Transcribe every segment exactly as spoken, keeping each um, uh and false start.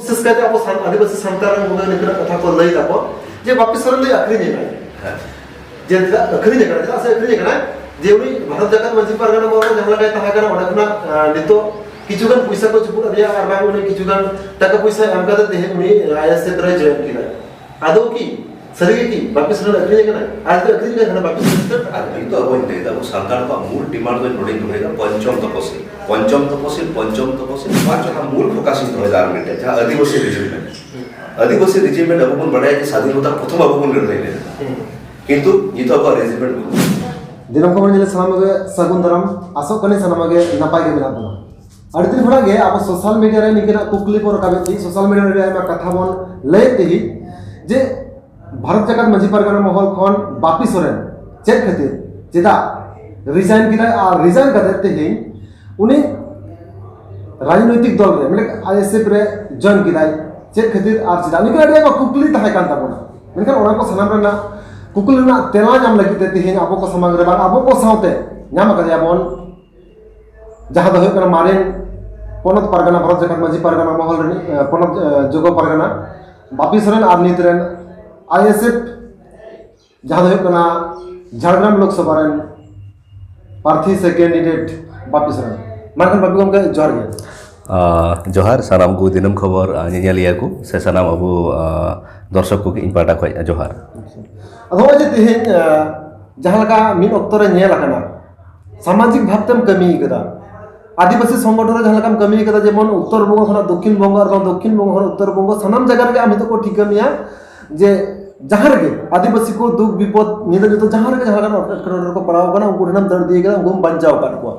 ᱵᱤᱥᱮᱥ ᱠᱟᱭᱛᱮ ᱟᱵᱚ ᱥᱟᱱ-, ᱟᱹᱫᱤᱵᱟᱹᱥᱤ ᱥᱟᱱᱛᱟᱲ ᱨᱮᱱ ᱵᱚᱞᱮ ᱱᱤᱝᱠᱟᱹᱱᱟᱜ ᱠᱟᱛᱷᱟ ᱠᱚ ᱞᱟᱹᱭ ᱫᱟᱠᱚ ᱡᱮ ᱵᱟᱯᱤ ᱥᱚᱨᱮᱱ ᱫᱚᱭ ᱟᱹᱠᱷᱨᱤᱧ ᱟᱠᱟᱱᱟ᱾ ᱦᱮᱸ᱾ ᱡᱮ ᱪᱮᱫᱟᱜ ᱟᱹᱠᱷᱨᱤᱧ ᱟᱠᱟᱱᱟ, ᱪᱮᱫᱟᱜ ᱥᱮ ᱟᱹᱠᱷᱨᱤᱧ ᱟᱠᱟᱱᱟ ᱡᱮ ᱩᱱᱤ ᱵᱷᱟᱨᱚᱛ ᱡᱟᱠᱟᱛ ᱢᱟᱹᱡᱷᱤ ᱯᱟᱨᱜᱟᱱᱟ ᱵᱚᱞᱮ ᱡᱟᱦᱟᱸ ᱞᱮᱠᱟᱭ ᱛᱟᱦᱮᱸ ᱠᱟᱱᱟ, ᱚᱸᱰᱮ ᱠᱷᱚᱱᱟᱜ, ᱟᱸ, ᱱᱤᱛᱚᱜ ᱠᱤᱪᱷᱩ ᱜᱟᱱ ᱯᱚᱭᱥᱟ ᱠᱚ ᱪᱩᱯᱩᱫ ᱟᱫᱮᱭᱟ ᱟᱨ ᱵᱟᱝ ᱩᱱᱤ ᱠᱤᱪᱷᱩ ᱜᱟᱱ ᱴᱟᱠᱟ ᱯᱚᱭᱥᱟ ᱮᱢ ᱠᱟᱛᱮ ᱛᱮᱦᱮᱧ ᱩᱱᱤ ᱟᱭ ᱮᱥ ᱮᱯᱷ ᱨᱮᱭ ᱡᱚᱭᱮᱱ ᱠᱮᱫᱟ᱾ ᱟᱫᱚ ᱠᱤ ᱥᱟᱹᱨᱤ ᱜᱮ ᱠᱤ ᱵᱟᱯᱤ ᱥᱚᱨᱮᱱ ᱟᱹᱠᱷᱨᱤᱧ ᱟᱠᱟᱱᱟ? ᱟᱨ ᱡᱩᱫᱤ ᱟᱹᱠᱷᱨᱤᱧ ᱟᱠᱟᱱ ᱠᱷᱟᱱ ᱵᱟᱯᱤ ᱥᱚᱨᱮᱱ ᱟᱨ ᱱᱤᱛᱚᱜ ᱟᱵᱚᱧ ᱞᱟᱹᱭᱫᱟ, ᱟᱵᱚ ᱥᱟᱱᱛᱟᱲ ᱠᱚᱣᱟᱜ ᱢᱩᱞ ᱰᱤᱢᱟᱱᱰ ᱫᱚᱧ ᱱᱚᱰᱮᱧ ᱫᱚᱦᱚᱭᱮᱫᱟ, ᱯᱚᱧᱪᱚᱢ ᱛᱚᱯᱚᱥᱤᱞ, ᱯᱚᱧᱪᱚᱢ ᱛᱚᱯᱚᱥᱤᱞ, ᱯᱚᱧᱪᱚᱢ ᱛᱚᱯᱚᱥᱤᱞ, ᱯᱟᱸᱪ ᱟᱜ ᱢᱩᱞ ᱯᱷᱳᱠᱟᱥ ᱤᱧ ᱫᱚᱦᱚᱭᱮᱫᱟ ᱟᱨ ᱢᱤᱫᱴᱮᱱ, ᱡᱟᱦᱟᱸ ᱟᱹᱫᱤᱵᱟᱹᱥᱤ ᱨᱮᱡᱤᱢᱮᱱᱴ᱾ ᱟᱹᱫᱤᱵᱟᱹᱥᱤ ᱨᱮᱡᱤᱢᱮᱱᱴ ᱟᱵᱚ ᱵᱚᱱ ᱵᱟᱲᱟᱭᱟ ᱡᱮ ᱥᱟᱫᱷᱤᱱᱚᱛᱟ ᱯᱨᱚᱛᱷᱚᱢ ᱟᱵᱚ ᱵᱚᱱ ᱞᱟᱹᱲᱦᱟᱹᱭ ᱞᱮᱫᱟ, ᱠᱤᱱᱛᱩ ᱱᱤᱛᱚᱜ ᱟᱵᱚᱣᱟᱜ ᱨᱮᱡᱤᱢᱮᱱᱴ ᱵᱟᱹᱱᱩᱜᱼᱟ᱾ ᱫᱤᱱᱟᱹᱢ ᱠᱷᱚᱱ ᱵᱚᱱ ᱧᱮᱞᱟ, ᱥᱟᱱᱟᱢ ᱜᱮ ᱥᱟᱹᱜᱩᱱ ᱫᱟᱨᱟᱢ, ᱟᱥᱚᱜ ᱠᱟᱹᱱᱟᱹᱧ ᱥᱟᱱᱟᱢ ᱜᱮ ᱱᱟᱯᱟᱭ ᱜᱮ ᱢᱮᱱᱟᱜ ᱵᱚᱱᱟ᱾ ᱟᱹᱰᱤ ᱫᱤᱱ ᱠᱷᱚᱱᱟᱜ ᱜᱮ ᱟᱵᱚ ᱥᱳᱥᱟᱞ ᱢᱤᱰᱤᱭᱟ ᱨᱮ ᱱᱤᱝᱠᱟᱹᱱᱟᱜ ᱠᱩᱠᱞᱤ ᱵᱚᱱ ᱨᱟᱠᱟᱵᱮᱫ ᱛᱟᱦᱮᱸᱫ, ᱥᱳᱥᱟᱞ ᱢᱤᱰᱤᱭᱟ ᱨᱮ ᱟᱭᱢᱟ ᱠᱟᱛᱷᱟ ᱵᱚᱱ ᱞᱟᱹᱭᱮᱫ ᱛᱟᱦᱮᱸᱫ ᱡᱮ ᱵᱷᱟᱨᱚᱛ ᱡᱟᱠᱟᱛ ᱢᱟᱹᱡᱷᱤ ᱯᱟᱨᱜᱟᱱᱟ ᱢᱚᱦᱚᱞ ᱠᱷᱚᱱ ᱵᱟᱯᱤ ᱥᱚᱨᱮᱱ ᱪᱮᱫ ᱠᱷᱟᱹᱛᱤᱨ, ᱪᱮᱫᱟᱜ ᱨᱤᱡᱟᱭᱤᱱ ᱠᱮᱫᱟᱭ ᱟᱨ ᱨᱤᱡᱟᱭᱤᱱ ᱠᱟᱛᱮ ᱛᱮᱦᱮᱧ ᱩᱱᱤ ᱨᱟᱡᱽᱱᱳᱭᱛᱤᱠ ᱫᱚᱞ ᱨᱮ, ᱢᱟᱱᱮ ᱟᱭ ᱮᱥ ᱮᱯᱷ ᱨᱮ ᱡᱚᱭᱮᱱ ᱠᱮᱫᱟᱭ, ᱪᱮᱫ ᱠᱷᱟᱹᱛᱤᱨ ᱟᱨ ᱪᱮᱫᱟᱜ? ᱱᱤᱝᱠᱟᱹ ᱟᱹᱰᱤ ᱟᱭᱢᱟ ᱠᱩᱠᱞᱤ ᱛᱟᱦᱮᱸ ᱠᱟᱱ ᱛᱟᱵᱚᱱᱟ᱾ ᱢᱮᱱᱠᱷᱟᱱ ᱚᱱᱟ ᱠᱚ ᱥᱟᱱᱟᱢ ᱨᱮᱱᱟᱜ ᱠᱩᱠᱞᱤ ᱨᱮᱱᱟᱜ ᱛᱮᱞᱟ ᱧᱟᱢ ᱞᱟᱹᱜᱤᱫ ᱛᱮ ᱛᱮᱦᱮᱧ ᱟᱵᱚ ᱠᱚ ᱥᱟᱢᱟᱝ ᱨᱮ ᱵᱟᱝ ᱟᱵᱚ ᱠᱚ ᱥᱟᱶᱛᱮ ᱧᱟᱢ ᱟᱠᱟᱫᱮᱭᱟ ᱵᱚᱱ ᱡᱟᱦᱟᱸ ᱫᱚ ᱦᱩᱭᱩᱜ ᱠᱟᱱᱟ ᱢᱟᱨᱮᱱ ᱯᱚᱱᱚᱛ ᱯᱟᱨᱜᱟᱱᱟ, ᱵᱷᱟᱨᱚᱛ ᱡᱟᱠᱟᱛ ᱢᱟᱹᱡᱷᱤ ᱯᱟᱨᱜᱟᱱᱟ ᱢᱚᱦᱚᱞ ᱨᱤᱱᱤᱡ, ᱮ, ᱯᱚᱱᱚᱛ, ᱮ, ᱡᱚᱜᱚ ᱯᱟᱨᱜᱟᱱᱟ ᱵᱟᱯᱤ ᱥᱚᱨᱮᱱ ᱟᱨ ᱱᱤᱛ ᱨᱮᱱ ᱟᱭ ᱮᱥ ᱮᱯᱷ ᱡᱟᱦᱟᱸ ᱫᱚ ᱦᱩᱭᱩᱜ ᱠᱟᱱᱟ ᱡᱷᱟᱲᱜᱨᱟᱢ ᱞᱳᱠᱥᱚᱵᱷᱟ ᱨᱮᱱ ᱯᱨᱟᱨᱛᱷᱤ ᱥᱮ ᱠᱮᱱᱰᱤᱰᱮᱴ ᱵᱟᱯᱤ ᱥᱚᱨᱮᱱ᱾ ᱢᱟ ᱮᱱᱠᱷᱟᱱ ᱵᱟᱯᱤ ᱜᱚᱢᱠᱮ ᱡᱚᱦᱟᱨ ᱜᱮ᱾ ᱟᱸ, ᱡᱚᱦᱟᱨ ᱥᱟᱱᱟᱢ ᱠᱚ ᱫᱤᱱᱟᱹᱢ ᱠᱷᱚᱵᱚᱨ, ᱟᱸ, ᱧᱮᱧᱮᱞᱤᱭᱟᱹ ᱠᱚ ᱥᱮ ᱥᱟᱱᱟᱢ ᱟᱵᱚ, ᱟᱸ, ᱫᱚᱨᱥᱚᱠ ᱠᱚᱜᱮ ᱤᱧ ᱯᱟᱦᱴᱟ ᱠᱷᱚᱱ ᱡᱚᱦᱟᱨ᱾ ᱟᱫᱚ ᱱᱚᱜᱼᱚᱭ ᱡᱮ ᱛᱮᱦᱮᱧ, ᱟᱸ, ᱡᱟᱦᱟᱸ ᱞᱮᱠᱟ ᱢᱤᱫ ᱚᱠᱛᱚ ᱨᱮ ᱧᱮᱞ ᱟᱠᱟᱱᱟ, ᱥᱟᱢᱟᱡᱤᱠ ᱵᱷᱟᱵᱽ ᱛᱮᱢ ᱠᱟᱹᱢᱤ ᱠᱟᱫᱟ, ᱟᱹᱫᱤᱵᱟᱹᱥᱤ ᱥᱚᱝᱜᱚᱴᱷᱚᱱ ᱨᱮ ᱡᱟᱦᱟᱸ ᱞᱮᱠᱟᱢ ᱠᱟᱹᱢᱤ ᱠᱟᱫᱟ, ᱡᱮᱢᱚᱱ ᱩᱛᱛᱚᱨ ᱵᱚᱝᱜᱚ ᱠᱷᱚᱱᱟᱜ ᱫᱚᱠᱠᱷᱤᱱ ᱵᱚᱝᱜᱚ ᱟᱨ ᱵᱟᱝ ᱫᱚᱠᱠᱷᱤᱱ ᱵᱚᱝᱜᱚ ᱠᱷᱚᱱᱟᱜ ᱩᱛᱛᱚᱨ ᱵᱚᱝᱜᱚ, ᱥᱟᱱᱟᱢ ᱡᱟᱭᱜᱟ ᱨᱮᱜᱮ ᱟᱢ ᱱᱤᱛᱚᱜ ᱠᱚ ᱴᱷᱤᱠᱟᱹ ᱢᱮᱭᱟ ᱡᱮ ᱡᱟᱦᱟᱸ ᱨᱮᱜᱮ ᱟᱹᱫᱤᱵᱟᱹᱥᱤ ᱠᱚ ᱫᱩᱠ ᱵᱤᱯᱚᱫ ᱧᱤᱫᱟᱹ ᱧᱩᱛᱟᱹ ᱡᱟᱦᱟᱸ ᱨᱮᱜᱮ ᱡᱟᱦᱟᱸ ᱞᱮᱠᱟᱱ ᱮᱴᱠᱮᱴᱚᱬᱮ ᱨᱮᱠᱚ ᱯᱟᱲᱟᱣ ᱟᱠᱟᱱᱟ, ᱩᱱᱠᱩ ᱴᱷᱮᱱᱮᱢ ᱫᱟᱹᱲ ᱤᱫᱤ ᱠᱟᱫᱟ, ᱩᱱᱠᱩᱢ ᱵᱟᱧᱪᱟᱣ ᱟᱠᱟᱫ ᱠᱚᱣᱟ᱾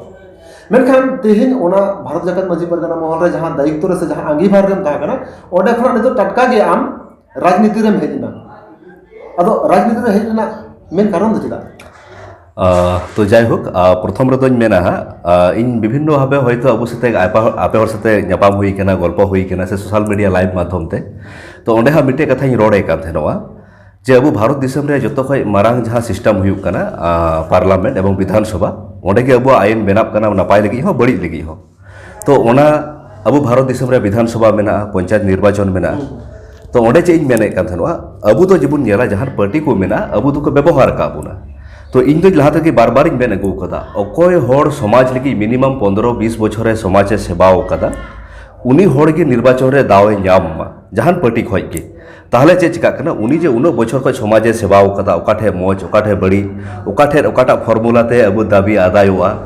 ᱢᱮᱱᱠᱷᱟᱱ ᱛᱮᱦᱮᱧ ᱚᱱᱟ ᱵᱷᱟᱨᱚᱛ ᱡᱟᱠᱟᱛ ᱢᱟᱹᱡᱷᱤ ᱯᱟᱨᱜᱟᱱᱟ ᱢᱚᱦᱚᱞ ᱨᱮ ᱡᱟᱦᱟᱸ ᱫᱟᱭᱤᱛᱛᱚ ᱨᱮ ᱥᱮ ᱡᱟᱦᱟᱸ ᱟᱸᱜᱤᱵᱷᱟᱨ ᱨᱮᱢ ᱛᱟᱦᱮᱸ ᱠᱟᱱᱟ, ᱚᱸᱰᱮ ᱠᱷᱚᱱᱟᱜ ᱱᱤᱛᱚᱜ ᱴᱟᱴᱠᱟ ᱜᱮ ᱟᱢ ᱨᱟᱡᱽᱱᱤᱛᱤ ᱨᱮᱢ ᱦᱮᱡ ᱮᱱᱟ᱾ ᱟᱫᱚ ᱨᱟᱡᱽᱱᱤᱛᱤ ᱨᱮ ᱦᱮᱡ ᱨᱮᱱᱟᱜ ᱢᱮᱱ ᱠᱟᱨᱚᱱ ᱫᱚ ᱪᱮᱫᱟᱜ? ᱟᱸ, ᱛᱚ ᱡᱟᱭᱦᱳᱠ, ᱟᱸ, ᱯᱨᱚᱛᱷᱚᱢ ᱨᱮᱫᱚᱧ ᱢᱮᱱᱟ ᱦᱟᱸᱜ, ᱟᱸ, ᱤᱧ ᱵᱤᱵᱷᱤᱱᱱᱚ ᱵᱷᱟᱵᱮ ᱦᱚᱭᱛᱳ ᱟᱵᱚ ᱥᱟᱛᱮ ᱟᱭᱯᱟ-, ᱟᱯᱮ ᱦᱚᱲ ᱥᱟᱛᱮ ᱧᱟᱯᱟᱢ ᱦᱩᱭ ᱠᱟᱱᱟ, ᱜᱚᱞᱯᱚ ᱦᱩᱭ ᱠᱟᱱᱟ ᱥᱮ ᱥᱳᱥᱟᱞ ᱢᱤᱰᱤᱭᱟ ᱞᱟᱭᱤᱵᱷ ᱢᱟᱫᱽᱫᱷᱚᱢ ᱛᱮ, ᱛᱚ ᱚᱸᱰᱮ ᱦᱟᱸᱜ ᱢᱤᱫᱴᱮᱡ ᱠᱟᱛᱷᱟᱧ ᱨᱚᱲᱮᱫ ᱠᱟᱱ ᱛᱟᱦᱮᱱᱚᱜᱼᱟ ᱡᱮ ᱟᱵᱚ ᱵᱷᱟᱨᱚᱛ ᱫᱤᱥᱚᱢ ᱨᱮ ᱡᱚᱛᱚ ᱠᱷᱚᱡ ᱢᱟᱨᱟᱝ ᱡᱟᱦᱟᱸ ᱥᱤᱥᱴᱮᱢ ᱦᱩᱭᱩᱜ ᱠᱟᱱᱟ, ᱟᱸ, ᱯᱟᱨᱞᱟᱢᱮᱱᱴ ᱮᱵᱚᱝ ᱵᱤᱫᱷᱟᱱ ᱥᱚᱵᱷᱟ, ᱚᱸᱰᱮ ᱜᱮ ᱟᱵᱚᱣᱟᱜ ᱟᱭᱤᱱ ᱵᱮᱱᱟᱜ ᱠᱟᱱᱟ, ᱱᱟᱯᱟᱭ ᱞᱟᱹᱜᱤᱫ ᱦᱚᱸ ᱵᱟᱹᱲᱤᱡ ᱞᱟᱹᱜᱤᱫ ᱦᱚᱸ᱾ ᱛᱚ ᱚᱱᱟ ᱟᱵᱚ ᱵᱷᱟᱨᱚᱛ ᱫᱤᱥᱚᱢ ᱨᱮ ᱵᱤᱫᱷᱟᱱ ᱥᱚᱵᱷᱟ ᱢᱮᱱᱟᱜᱼᱟ, ᱯᱚᱧᱪᱟᱭᱮᱛ ᱱᱤᱨᱵᱟᱪᱚᱱ ᱢᱮᱱᱟᱜᱼᱟ᱾ ᱛᱚ ᱚᱸᱰᱮ ᱪᱮᱫ ᱤᱧ ᱢᱮᱱᱮᱫ ᱠᱟᱱ ᱛᱟᱦᱮᱱᱟ, ᱟᱵᱚ ᱫᱚ ᱡᱮᱵᱚᱱ ᱧᱮᱞᱟ ᱡᱟᱦᱟᱱ ᱯᱟᱨᱴᱤ ᱠᱚ ᱢᱮᱱᱟᱜᱼᱟ, ᱟᱵᱚ ᱫᱚᱠᱚ ᱵᱮᱵᱚᱦᱟᱨ ᱟᱠᱟᱫ ᱵᱚᱱᱟ᱾ ᱛᱚ ᱤᱧ ᱫᱚᱧ ᱞᱟᱦᱟ ᱛᱮᱜᱮ ᱵᱟᱨ ᱵᱟᱨᱤᱧ ᱢᱮᱱ ᱟᱹᱜᱩ ᱟᱠᱟᱫᱟ, ᱚᱠᱚᱭ ᱦᱚᱲ ᱥᱚᱢᱟᱡᱽ ᱞᱟᱹᱜᱤᱫ ᱢᱤᱱᱤᱢᱟᱢ ᱯᱚᱱᱫᱽᱨᱚ ᱵᱤᱥ ᱵᱚᱪᱷᱚᱨᱮ ᱥᱚᱢᱟᱡᱽ ᱮ ᱥᱮᱵᱟᱣ ᱟᱠᱟᱫᱟ, ᱩᱱᱤ ᱦᱚᱲ ᱜᱮ ᱱᱤᱨᱵᱟᱪᱚᱱ ᱨᱮ ᱫᱟᱣ ᱮ ᱧᱟᱢ ᱢᱟ, ᱡᱟᱦᱟᱱ ᱯᱟᱨᱴᱤ ᱠᱷᱚᱡ ᱜᱮ᱾ ᱛᱟᱦᱚᱞᱮ ᱪᱮᱫ ᱪᱤᱠᱟᱹᱜ ᱠᱟᱱᱟ, ᱩᱱᱤ ᱡᱮ ᱩᱱᱟᱹᱜ ᱵᱚᱪᱷᱚᱨ ᱠᱷᱚᱡ ᱥᱚᱢᱟᱡᱽ ᱮ ᱥᱮᱵᱟᱣ ᱟᱠᱟᱫᱟ, ᱚᱠᱟ ᱴᱷᱮᱡ ᱢᱚᱡᱽ, ᱚᱠᱟ ᱴᱷᱮᱡ ᱵᱟᱹᱲᱤᱡ, ᱚᱠᱟ ᱴᱷᱮᱡ ᱚᱠᱟᱴᱟᱜ ᱯᱷᱚᱨᱢᱩᱞᱟ ᱛᱮ ᱟᱵᱚ ᱫᱟᱹᱵᱤ ᱟᱫᱟᱭᱚᱜᱼᱟ,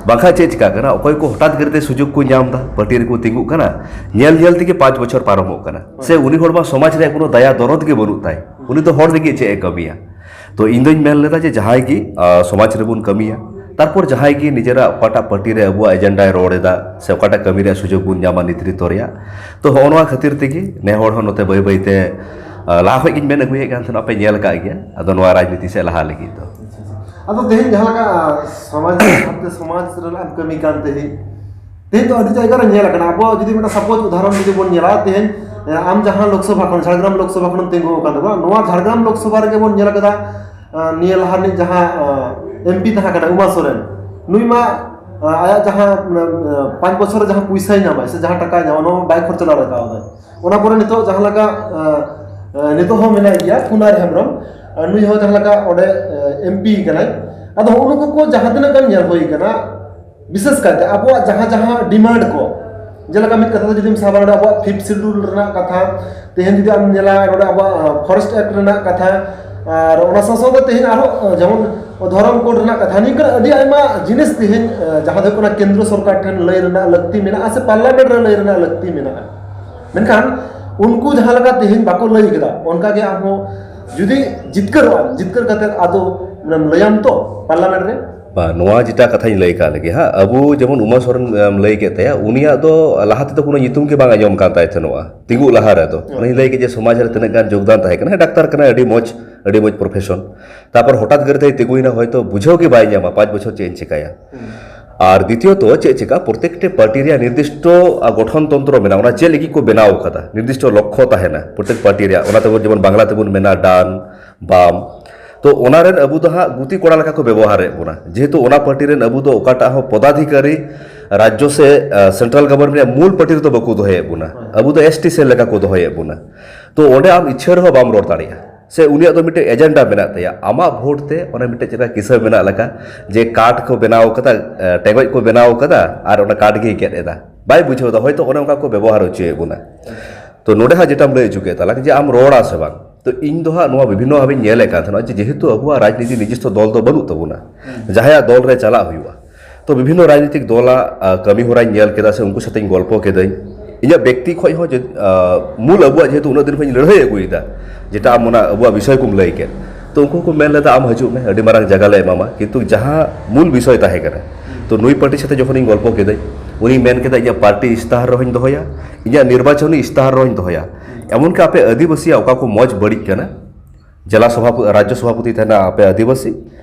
ᱵᱟᱝᱠᱷᱟᱱ ᱪᱮᱫ ᱪᱤᱠᱟᱹᱜ ᱠᱟᱱᱟ, ᱚᱠᱚᱭ ᱠᱚ ᱦᱚᱴᱟᱛ ᱠᱟᱨᱛᱮ ᱥᱩᱡᱳᱜᱽ ᱠᱚ ᱧᱟᱢ ᱮᱫᱟ, ᱯᱟᱨᱴᱤ ᱨᱮᱠᱚ ᱛᱤᱸᱜᱩᱜ ᱠᱟᱱᱟ, ᱧᱮᱞ ᱧᱮᱞ ᱛᱮᱜᱮ ᱯᱟᱸᱪ ᱵᱚᱪᱷᱚᱨ ᱯᱟᱨᱚᱢᱚᱜ ᱠᱟᱱᱟ, ᱥᱮ ᱩᱱᱤ ᱦᱚᱲ ᱢᱟ ᱥᱚᱢᱟᱡᱽ ᱨᱮᱭᱟᱜ ᱠᱳᱱᱳ ᱫᱟᱭᱟ ᱫᱚᱨᱚᱫ ᱜᱮ ᱵᱟᱹᱱᱩᱜ ᱛᱟᱭ, ᱩᱱᱤ ᱫᱚ ᱦᱚᱲ ᱞᱟᱹᱜᱤᱫ ᱪᱮᱫ ᱮ ᱠᱟᱹᱢᱤᱭᱟ? ᱛᱚ ᱤᱧ ᱫᱚᱧ ᱢᱮᱱ ᱞᱮᱫᱟ ᱡᱮ ᱡᱟᱦᱟᱸᱭ ᱜᱮ, ᱟ, ᱥᱚᱢᱟᱡᱽ ᱨᱮᱵᱚᱱ ᱠᱟᱹᱢᱤᱭᱟ, ᱛᱟᱨᱯᱚᱨ ᱡᱟᱦᱟᱸᱭ ᱜᱮ ᱱᱤᱡᱮᱨᱟᱜ ᱚᱠᱟᱴᱟᱜ ᱯᱟᱨᱴᱤ ᱨᱮ ᱟᱵᱚᱣᱟᱜ ᱮᱡᱮᱱᱰᱟᱭ ᱨᱚᱲ ᱮᱫᱟ ᱥᱮ ᱚᱠᱟᱴᱟᱜ ᱠᱟᱹᱢᱤ ᱨᱮᱭᱟᱜ ᱥᱩᱡᱳᱜᱽ ᱵᱚᱱ ᱧᱟᱢᱟ ᱱᱮᱛᱨᱤᱛᱚ ᱨᱮᱭᱟᱜ, ᱛᱚ ᱦᱚᱸᱜᱼᱚ ᱱᱚᱣᱟ ᱠᱷᱟᱹᱛᱤᱨ ᱛᱮᱜᱮ ᱱᱮ ᱦᱚᱲ ᱦᱚᱸ ᱱᱚᱛᱮ ᱵᱟᱹᱭ ᱵᱟᱹᱭ ᱛᱮ, ᱟ, ᱞᱟᱦᱟ ᱠᱷᱚᱡ ᱜᱤᱧ ᱢᱮᱱ ᱟᱹᱜᱩᱭᱮᱫ ᱠᱟᱱ ᱛᱟᱦᱮᱱᱟ, ᱟᱯᱮ ᱧᱮᱞ ᱟᱠᱟᱫ ᱜᱮᱭᱟ, ᱟᱫᱚ ᱱᱚᱣᱟ ᱨᱟᱡᱽᱱᱤᱛᱤ ᱥᱮᱫ ᱞᱟᱦᱟ ᱞᱟᱹᱜᱤᱫ ᱫᱚ᱾ ᱟᱫᱚ ᱛᱮᱦᱮᱧ ᱡᱟᱦᱟᱸ ᱞᱮᱠᱟ, ᱟ, ᱥᱚᱢᱟᱡᱽ ᱥᱟᱶᱛᱮ ᱥᱚᱢᱟᱡᱽ ᱨᱮᱱᱟᱜ ᱮᱢ ᱠᱟᱹᱢᱤ ᱠᱟᱱ ᱛᱮᱦᱮᱧ, ᱛᱮᱦᱮᱧ ᱫᱚ ᱟᱹᱰᱤ ᱡᱟᱭᱜᱟ ᱨᱮ ᱧᱮᱞ ᱟᱠᱟᱱᱟ᱾ ᱟᱵᱚ ᱡᱩᱫᱤ ᱢᱤᱫᱴᱟᱝ ᱥᱟᱯᱳᱡᱽ ᱩᱫᱟᱦᱚᱨᱚᱱ ᱡᱩᱫᱤ ᱵᱚᱱ ᱧᱮᱞᱟ, ᱛᱮᱦᱮᱧ, ᱮ, ᱟᱢ ᱡᱟᱦᱟᱸ ᱞᱳᱠᱥᱚᱵᱷᱟ ᱠᱷᱚᱱ, ᱡᱷᱟᱲᱜᱨᱟᱢ ᱞᱳᱠᱥᱚᱵᱷᱟ ᱠᱷᱚᱱᱮᱢ ᱛᱤᱸᱜᱩ ᱟᱠᱟᱱ ᱛᱟᱵᱚᱱᱟ, ᱱᱚᱣᱟ ᱡᱷᱟᱲᱜᱨᱟᱢ ᱞᱳᱠᱥᱚᱵᱷᱟ ᱨᱮᱜᱮ ᱵᱚᱱ ᱧᱮᱞ ᱟᱠᱟᱫᱟ, ᱮ, ᱱᱤᱭᱟᱹ ᱞᱟᱦᱟ ᱨᱤᱱᱤᱡ ᱡᱟᱦᱟᱸ, ᱮ, ᱮᱢ ᱯᱤ ᱛᱟᱦᱮᱸ ᱠᱟᱱᱟᱭ, ᱩᱢᱟ ᱥᱚᱨᱮᱱ, ᱱᱩᱭ ᱢᱟ, ᱮ, ᱟᱭᱟᱜ ᱡᱟᱦᱟᱸ, ᱮ, ᱯᱟᱸᱪ ᱵᱚᱪᱷᱚᱨ ᱨᱮ ᱡᱟᱦᱟᱸ ᱯᱩᱭᱥᱟᱭ ᱧᱟᱢᱟᱭ ᱥᱮ ᱡᱟᱦᱟᱸ ᱴᱟᱠᱟᱭ ᱧᱟᱢᱟ, ᱱᱚᱣᱟ ᱢᱟ ᱵᱟᱭ ᱠᱷᱚᱨᱪᱟ ᱫᱟᱲᱮ ᱠᱟᱣᱫᱟᱭ᱾ ᱚᱱᱟ ᱯᱚᱨᱮ ᱱᱤᱛᱚᱜ ᱡᱟᱦᱟᱸ ᱞᱮᱠᱟ, ᱮ, ᱮ, ᱱᱤᱛᱚᱜ ᱦᱚᱸ ᱢᱮᱱᱟᱭ ᱜᱮᱭᱟ ᱠᱩᱱᱟᱨ ᱦᱮᱢᱵᱨᱚᱢ, ᱮ, ᱱᱩᱭ ᱦᱚᱸ ᱡᱟᱦᱟᱸ ᱞᱮᱠᱟ ᱚᱸᱰᱮ, ᱮ, ᱮᱢ ᱯᱤ ᱠᱟᱱᱟᱭ᱾ ᱟᱫᱚ ᱦᱚᱸᱜᱼᱚ ᱱᱩᱠᱩ ᱠᱚ ᱡᱟᱦᱟᱸ ᱛᱤᱱᱟᱹᱜ ᱜᱟᱱ ᱧᱮᱞ ᱦᱩᱭ ᱠᱟᱱᱟ, ᱵᱤᱥᱮᱥ ᱠᱟᱭᱛᱮ ᱟᱵᱚᱣᱟᱜ ᱡᱟᱦᱟᱸ ᱡᱟᱦᱟᱸ ᱰᱤᱢᱟᱱᱰ ᱠᱚ, ᱡᱮᱞᱮᱠᱟ ᱢᱤᱫ ᱠᱟᱛᱷᱟ ᱛᱮ ᱡᱩᱫᱤᱢ ᱥᱟᱵᱟ, ᱱᱚᱰᱮ ᱟᱵᱚᱣᱟᱜ ᱯᱷᱤᱯᱛᱷ ᱥᱤᱰᱩᱞ ᱨᱮᱱᱟᱜ ᱠᱟᱛᱷᱟ, ᱛᱮᱦᱮᱧ ᱡᱩᱫᱤ ᱟᱢ ᱧᱮᱞᱟ, ᱱᱚᱰᱮ ᱟᱵᱚᱣᱟᱜ, ᱟ, ᱯᱷᱚᱨᱮᱥᱴ ᱮᱠᱴ ᱨᱮᱱᱟᱜ ᱠᱟᱛᱷᱟ, ᱟᱨ ᱚᱱᱟ ᱥᱟᱶ ᱥᱟᱶᱛᱮ ᱛᱮᱦᱮᱧ ᱟᱨᱦᱚᱸ, ᱟ, ᱡᱮᱢᱚᱱ ᱫᱷᱚᱨᱚᱢ ᱠᱳᱰ ᱨᱮᱱᱟᱜ ᱠᱟᱛᱷᱟ, ᱱᱤᱝᱠᱟᱹ ᱟᱹᱰᱤ ᱟᱭᱢᱟ ᱡᱤᱱᱤᱥ ᱛᱮᱦᱮᱧ, ᱟ, ᱡᱟᱦᱟᱸ ᱫᱚ ᱦᱩᱭᱩᱜ ᱠᱟᱱᱟ ᱠᱮᱱᱫᱨᱚ ᱥᱚᱨᱠᱟᱨ ᱴᱷᱮᱱ ᱞᱟᱹᱭ ᱨᱮᱱᱟᱜ ᱞᱟᱹᱠᱛᱤ ᱢᱮᱱᱟᱜᱼᱟ ᱥᱮ ᱯᱟᱨᱞᱟᱢᱮᱱᱴ ᱨᱮ ᱞᱟᱹᱭ ᱨᱮᱱᱟᱜ ᱞᱟᱹᱠᱛᱤ ᱢᱮᱱᱟᱜᱼᱟ᱾ ᱢᱮᱱᱠᱷᱟᱱ ᱩᱱᱠᱩ ᱡᱟᱦᱟᱸ ᱞᱮᱠᱟ ᱛᱮᱦᱮᱧ ᱵᱟᱠᱚ ᱞᱟᱹᱭ ᱠᱮᱫᱟ, ᱚᱱᱠᱟ ᱜᱮ ᱟᱢ ᱦᱚᱸ ᱡᱩᱫᱤ ᱡᱤᱛᱠᱟᱹᱨᱚᱜᱼᱟ, ᱡᱤᱛᱠᱟᱹᱨ ᱠᱟᱛᱮ ᱟᱫᱚ ᱚᱱᱟᱢ ᱞᱟᱹᱭᱟᱢ ᱛᱚ ᱯᱟᱨᱞᱟᱢᱮᱱᱴ ᱨᱮ᱾ ᱵᱟ, ᱱᱚᱣᱟ ᱡᱮᱴᱟ ᱠᱟᱛᱷᱟᱧ ᱞᱟᱹᱭ ᱠᱟᱜ ᱞᱮᱜᱮ ᱦᱟᱸᱜ, ᱟᱵᱚ ᱡᱮᱢᱚᱱ ᱩᱢᱟ ᱥᱚᱨᱮᱱ, ᱮᱢ, ᱞᱟᱹᱭ ᱠᱮᱫ ᱛᱟᱭᱟ, ᱩᱱᱤᱭᱟᱜ ᱫᱚ ᱞᱟᱦᱟ ᱛᱮᱫᱚ ᱠᱳᱱᱳ ᱧᱩᱛᱩᱢ ᱜᱮ ᱵᱟᱝ ᱟᱸᱡᱚᱢ ᱠᱟᱱ ᱛᱟᱭ ᱛᱟᱦᱮᱱᱚᱜᱼᱟ᱾ ᱛᱤᱸᱜᱩᱜ ᱞᱟᱦᱟ ᱨᱮᱫᱚ ᱦᱮᱸ᱾ ᱩᱱᱤᱧ ᱞᱟᱹᱭ ᱠᱮᱫ ᱡᱮ ᱥᱚᱢᱟᱡᱽ ᱨᱮ ᱛᱤᱱᱟᱹᱜ ᱜᱟᱱ ᱡᱳᱜᱽᱫᱟᱱ ᱛᱟᱦᱮᱸ ᱠᱟᱱᱟ, ᱦᱮᱸ, ᱰᱟᱠᱛᱟᱨ ᱠᱟᱱᱟᱭ, ᱟᱹᱰᱤ ᱢᱚᱡᱽ, ᱟᱹᱰᱤ ᱢᱚᱡᱽ ᱯᱨᱚᱯᱷᱮᱥᱚᱱ᱾ ᱛᱟᱨᱯᱚᱨ ᱦᱚᱴᱟᱛ ᱠᱟᱨᱛᱮᱭ ᱛᱤᱸᱜᱩᱭᱮᱱᱟ, ᱦᱚᱭᱛᱳ ᱵᱩᱡᱷᱟᱹᱣ ᱜᱮ ᱵᱟᱭ ᱧᱟᱢᱟ ᱯᱟᱸᱪ ᱵᱚᱪᱷᱚᱨ ᱪᱮᱫ ᱤᱧ ᱪᱮᱠᱟᱭᱟ᱾ ᱦᱮᱸ᱾ ᱟᱨ ᱫᱤᱛᱤᱭᱚᱛᱚ ᱪᱮᱫ ᱪᱮᱠᱟ, ᱯᱨᱚᱛᱮᱠᱴᱤ ᱯᱟᱨᱴᱤ ᱨᱮᱭᱟᱜ ᱱᱤᱨᱫᱤᱥᱴᱚ, ᱟ, ᱜᱚᱴᱷᱚᱱ ᱛᱚᱱᱛᱨᱚ ᱢᱮᱱᱟᱜᱼᱟ, ᱚᱱᱟ ᱪᱮᱫ ᱞᱟᱹᱜᱤᱫ ᱠᱚ ᱵᱮᱱᱟᱣ ᱠᱟᱫᱟ, ᱱᱤᱨᱫᱤᱥᱴᱚ ᱞᱚᱠᱠᱷᱚ ᱛᱟᱦᱮᱱᱟ ᱯᱨᱚᱛᱮᱠ ᱯᱟᱨᱴᱤ ᱨᱮᱭᱟᱜ᱾ ᱚᱱᱟ ᱛᱮᱵᱚᱱ, ᱡᱮᱢᱚᱱ ᱵᱟᱝᱞᱟ ᱛᱮᱵᱚᱱ ᱢᱮᱱᱟ ᱰᱟᱱ, ᱵᱟᱢ᱾ ᱛᱚ ᱚᱱᱟ ᱨᱮᱱ ᱟᱵᱚ ᱫᱚ ᱦᱟᱸᱜ ᱜᱩᱛᱤ ᱠᱚᱲᱟ ᱞᱮᱠᱟ ᱠᱚ ᱵᱮᱵᱚᱦᱟᱨᱮᱫ ᱵᱚᱱᱟ, ᱡᱮᱦᱮᱛᱩ ᱚᱱᱟ ᱯᱟᱨᱴᱤ ᱨᱮᱱ ᱟᱵᱚ ᱫᱚ ᱚᱠᱟᱴᱟᱜ ᱦᱚᱸ ᱯᱚᱫᱟᱫᱷᱤᱠᱟᱨᱤ ᱨᱟᱡᱽᱡᱚ ᱥᱮ ᱥᱮᱱᱴᱨᱟᱞ ᱜᱚᱵᱷᱚᱨᱢᱮᱱᱴ ᱨᱮᱭᱟᱜ ᱢᱩᱞ ᱯᱟᱹᱴᱤ ᱨᱮᱫᱚ ᱵᱟᱠᱚ ᱫᱚᱦᱚᱭᱮᱫ ᱵᱚᱱᱟ᱾ ᱟᱵᱚ ᱫᱚ ᱮᱥ ᱴᱤ ᱥᱮᱞ ᱞᱮᱠᱟ ᱠᱚ ᱫᱚᱦᱚᱭᱮᱫ ᱵᱚᱱᱟ᱾ ᱛᱚ ᱚᱸᱰᱮ ᱟᱢ ᱤᱪᱪᱷᱟᱹ ᱨᱮᱦᱚᱸ ᱵᱟᱢ ᱨᱚᱲ ᱫᱟᱲᱮᱭᱟᱜᱼᱟ, ᱥᱮ ᱩᱱᱤᱭᱟᱜ ᱫᱚ ᱢᱤᱫᱴᱮᱡ ᱮᱡᱮᱱᱰᱟ ᱢᱮᱱᱟᱜ ᱛᱟᱭᱟ᱾ ᱟᱢᱟᱜ ᱵᱷᱳᱴ ᱛᱮ ᱚᱱᱟ ᱢᱤᱫᱴᱮᱡ ᱪᱮᱫ ᱞᱮᱠᱟ ᱠᱤᱥᱟᱹ ᱢᱮᱱᱟᱜ ᱞᱮᱠᱟ, ᱡᱮ ᱠᱟᱨᱰ ᱠᱚ ᱵᱮᱱᱟᱣ ᱠᱟᱫᱟ, ᱮ, ᱴᱮᱸᱜᱚᱡ ᱠᱚ ᱵᱮᱱᱟᱣ ᱠᱟᱫᱟ ᱟᱨ ᱚᱱᱟ ᱠᱟᱨᱰ ᱜᱮᱭ ᱜᱮᱫ ᱮᱫᱟ, ᱵᱟᱭ ᱵᱩᱡᱷᱟᱹᱣ ᱮᱫᱟ, ᱦᱚᱭᱛᱳ ᱚᱱᱮ ᱚᱱᱠᱟ ᱠᱚ ᱵᱮᱵᱚᱦᱟᱨ ᱦᱚᱪᱚᱭᱮᱫ ᱵᱚᱱᱟ᱾ ᱛᱚ ᱱᱚᱰᱮ ᱦᱟᱸᱜ ᱡᱮᱴᱟᱢ ᱞᱟᱹᱭ ᱦᱚᱪᱚ ᱠᱮᱫ ᱛᱟᱞᱟᱝ ᱡᱮ ᱟᱢ ᱨᱚᱲᱟ ᱥᱮ ᱵᱟᱝ, ᱛᱚ ᱤᱧ ᱫᱚ ᱦᱟᱸᱜ ᱱᱚᱣᱟ ᱵᱤᱵᱷᱤᱱᱱᱚ ᱵᱷᱟᱵᱮᱧ ᱧᱮᱞᱮᱫ ᱠᱟᱱ ᱛᱟᱦᱮᱱᱟ ᱡᱮ ᱡᱮᱦᱮᱛᱩ ᱟᱵᱚᱣᱟᱜ ᱨᱟᱡᱽᱱᱤᱛᱤ ᱱᱤᱨᱫᱤᱥᱴᱚ ᱫᱚᱞ ᱫᱚ ᱵᱟᱹᱱᱩᱜ ᱛᱟᱵᱚᱱᱟ, ᱡᱟᱦᱟᱸᱭᱟᱜ ᱫᱚᱞ ᱨᱮ ᱪᱟᱞᱟᱜ ᱦᱩᱭᱩᱜᱼᱟ, ᱛᱚ ᱵᱤᱵᱷᱤᱱᱱᱚ ᱨᱟᱡᱽᱱᱤᱛᱤᱠ ᱫᱚᱞᱟᱜ ᱟ, ᱠᱟᱹᱢᱤ ᱦᱚᱨᱟᱧ ᱧᱮᱞ ᱠᱮᱫᱟ ᱥᱮ ᱩᱱᱠᱩ ᱥᱟᱛᱮᱧ ᱜᱚᱞᱯᱚ ᱠᱮᱫᱟᱹᱧ᱾ ᱤᱧᱟᱹᱜ ᱵᱮᱠᱛᱤ ᱠᱷᱚᱡ ᱦᱚᱸ ᱡᱮ, ᱟ, ᱢᱩᱞ ᱟᱵᱚᱣᱟᱜ ᱡᱮᱦᱮᱛᱩ ᱩᱱᱟᱹᱜ ᱫᱤᱱ ᱠᱷᱚᱡ ᱤᱧ ᱞᱟᱹᱲᱦᱟᱹᱭ ᱟᱹᱜᱩᱭᱮᱫᱟ, ᱡᱮᱴᱟ ᱟᱢ ᱚᱱᱟ ᱟᱵᱚᱣᱟᱜ ᱵᱤᱥᱚᱭ ᱠᱚᱢ ᱞᱟᱹᱭ ᱠᱮᱫ, ᱛᱚ ᱩᱱᱠᱩ ᱠᱚ ᱢᱮᱱ ᱞᱮᱫᱟ, "ᱟᱢ ᱦᱤᱡᱩᱜ ᱢᱮ, ᱟᱹᱰᱤ ᱢᱟᱨᱟᱝ ᱡᱟᱭᱜᱟ ᱞᱮ ᱮᱢᱟᱢᱟ," ᱠᱤᱱᱛᱩ ᱡᱟᱦᱟᱸ ᱢᱩᱞ ᱵᱤᱥᱚᱭ ᱛᱟᱦᱮᱸ ᱠᱟᱱᱟ, ᱛᱚ ᱱᱩᱭ ᱯᱟᱹᱴᱤ ᱥᱟᱛᱮ ᱡᱚᱠᱷᱚᱱᱤᱧ ᱜᱚᱞᱯᱚ ᱠᱮᱫᱟᱹᱧ, ᱩᱱᱤ ᱢᱮᱱ ᱠᱮᱫᱟ, "ᱤᱧᱟᱹᱜ ᱯᱟᱨᱴᱤ ᱤᱥᱛᱟᱦᱟᱨ ᱨᱮᱦᱚᱸᱧ ᱫᱚᱦᱚᱭᱟ, ᱤᱧᱟᱹᱜ ᱱᱤᱨᱵᱟᱪᱚᱱᱤ ᱤᱥᱛᱟᱦᱟᱨ ᱨᱮᱦᱚᱸᱧ ᱫᱚᱦᱚᱭᱟ, ᱮᱢᱚᱱᱠᱤ ᱟᱯᱮ ᱟᱹᱫᱤᱵᱟᱹᱥᱤᱭᱟᱜ ᱚᱠᱟ ᱠᱚ ᱢᱚᱡᱽ ᱵᱟᱹᱲᱤᱡ ᱠᱟᱱᱟ, ᱡᱮᱞᱟ ᱥᱚᱵᱷᱟᱯᱚ-, ᱨᱟᱡᱽᱡᱚ ᱥᱚᱵᱷᱟᱯᱚᱛᱤ ᱛᱟᱦᱮᱱᱟ ᱟᱯᱮ ᱟᱹᱫᱤᱵᱟᱹᱥᱤ,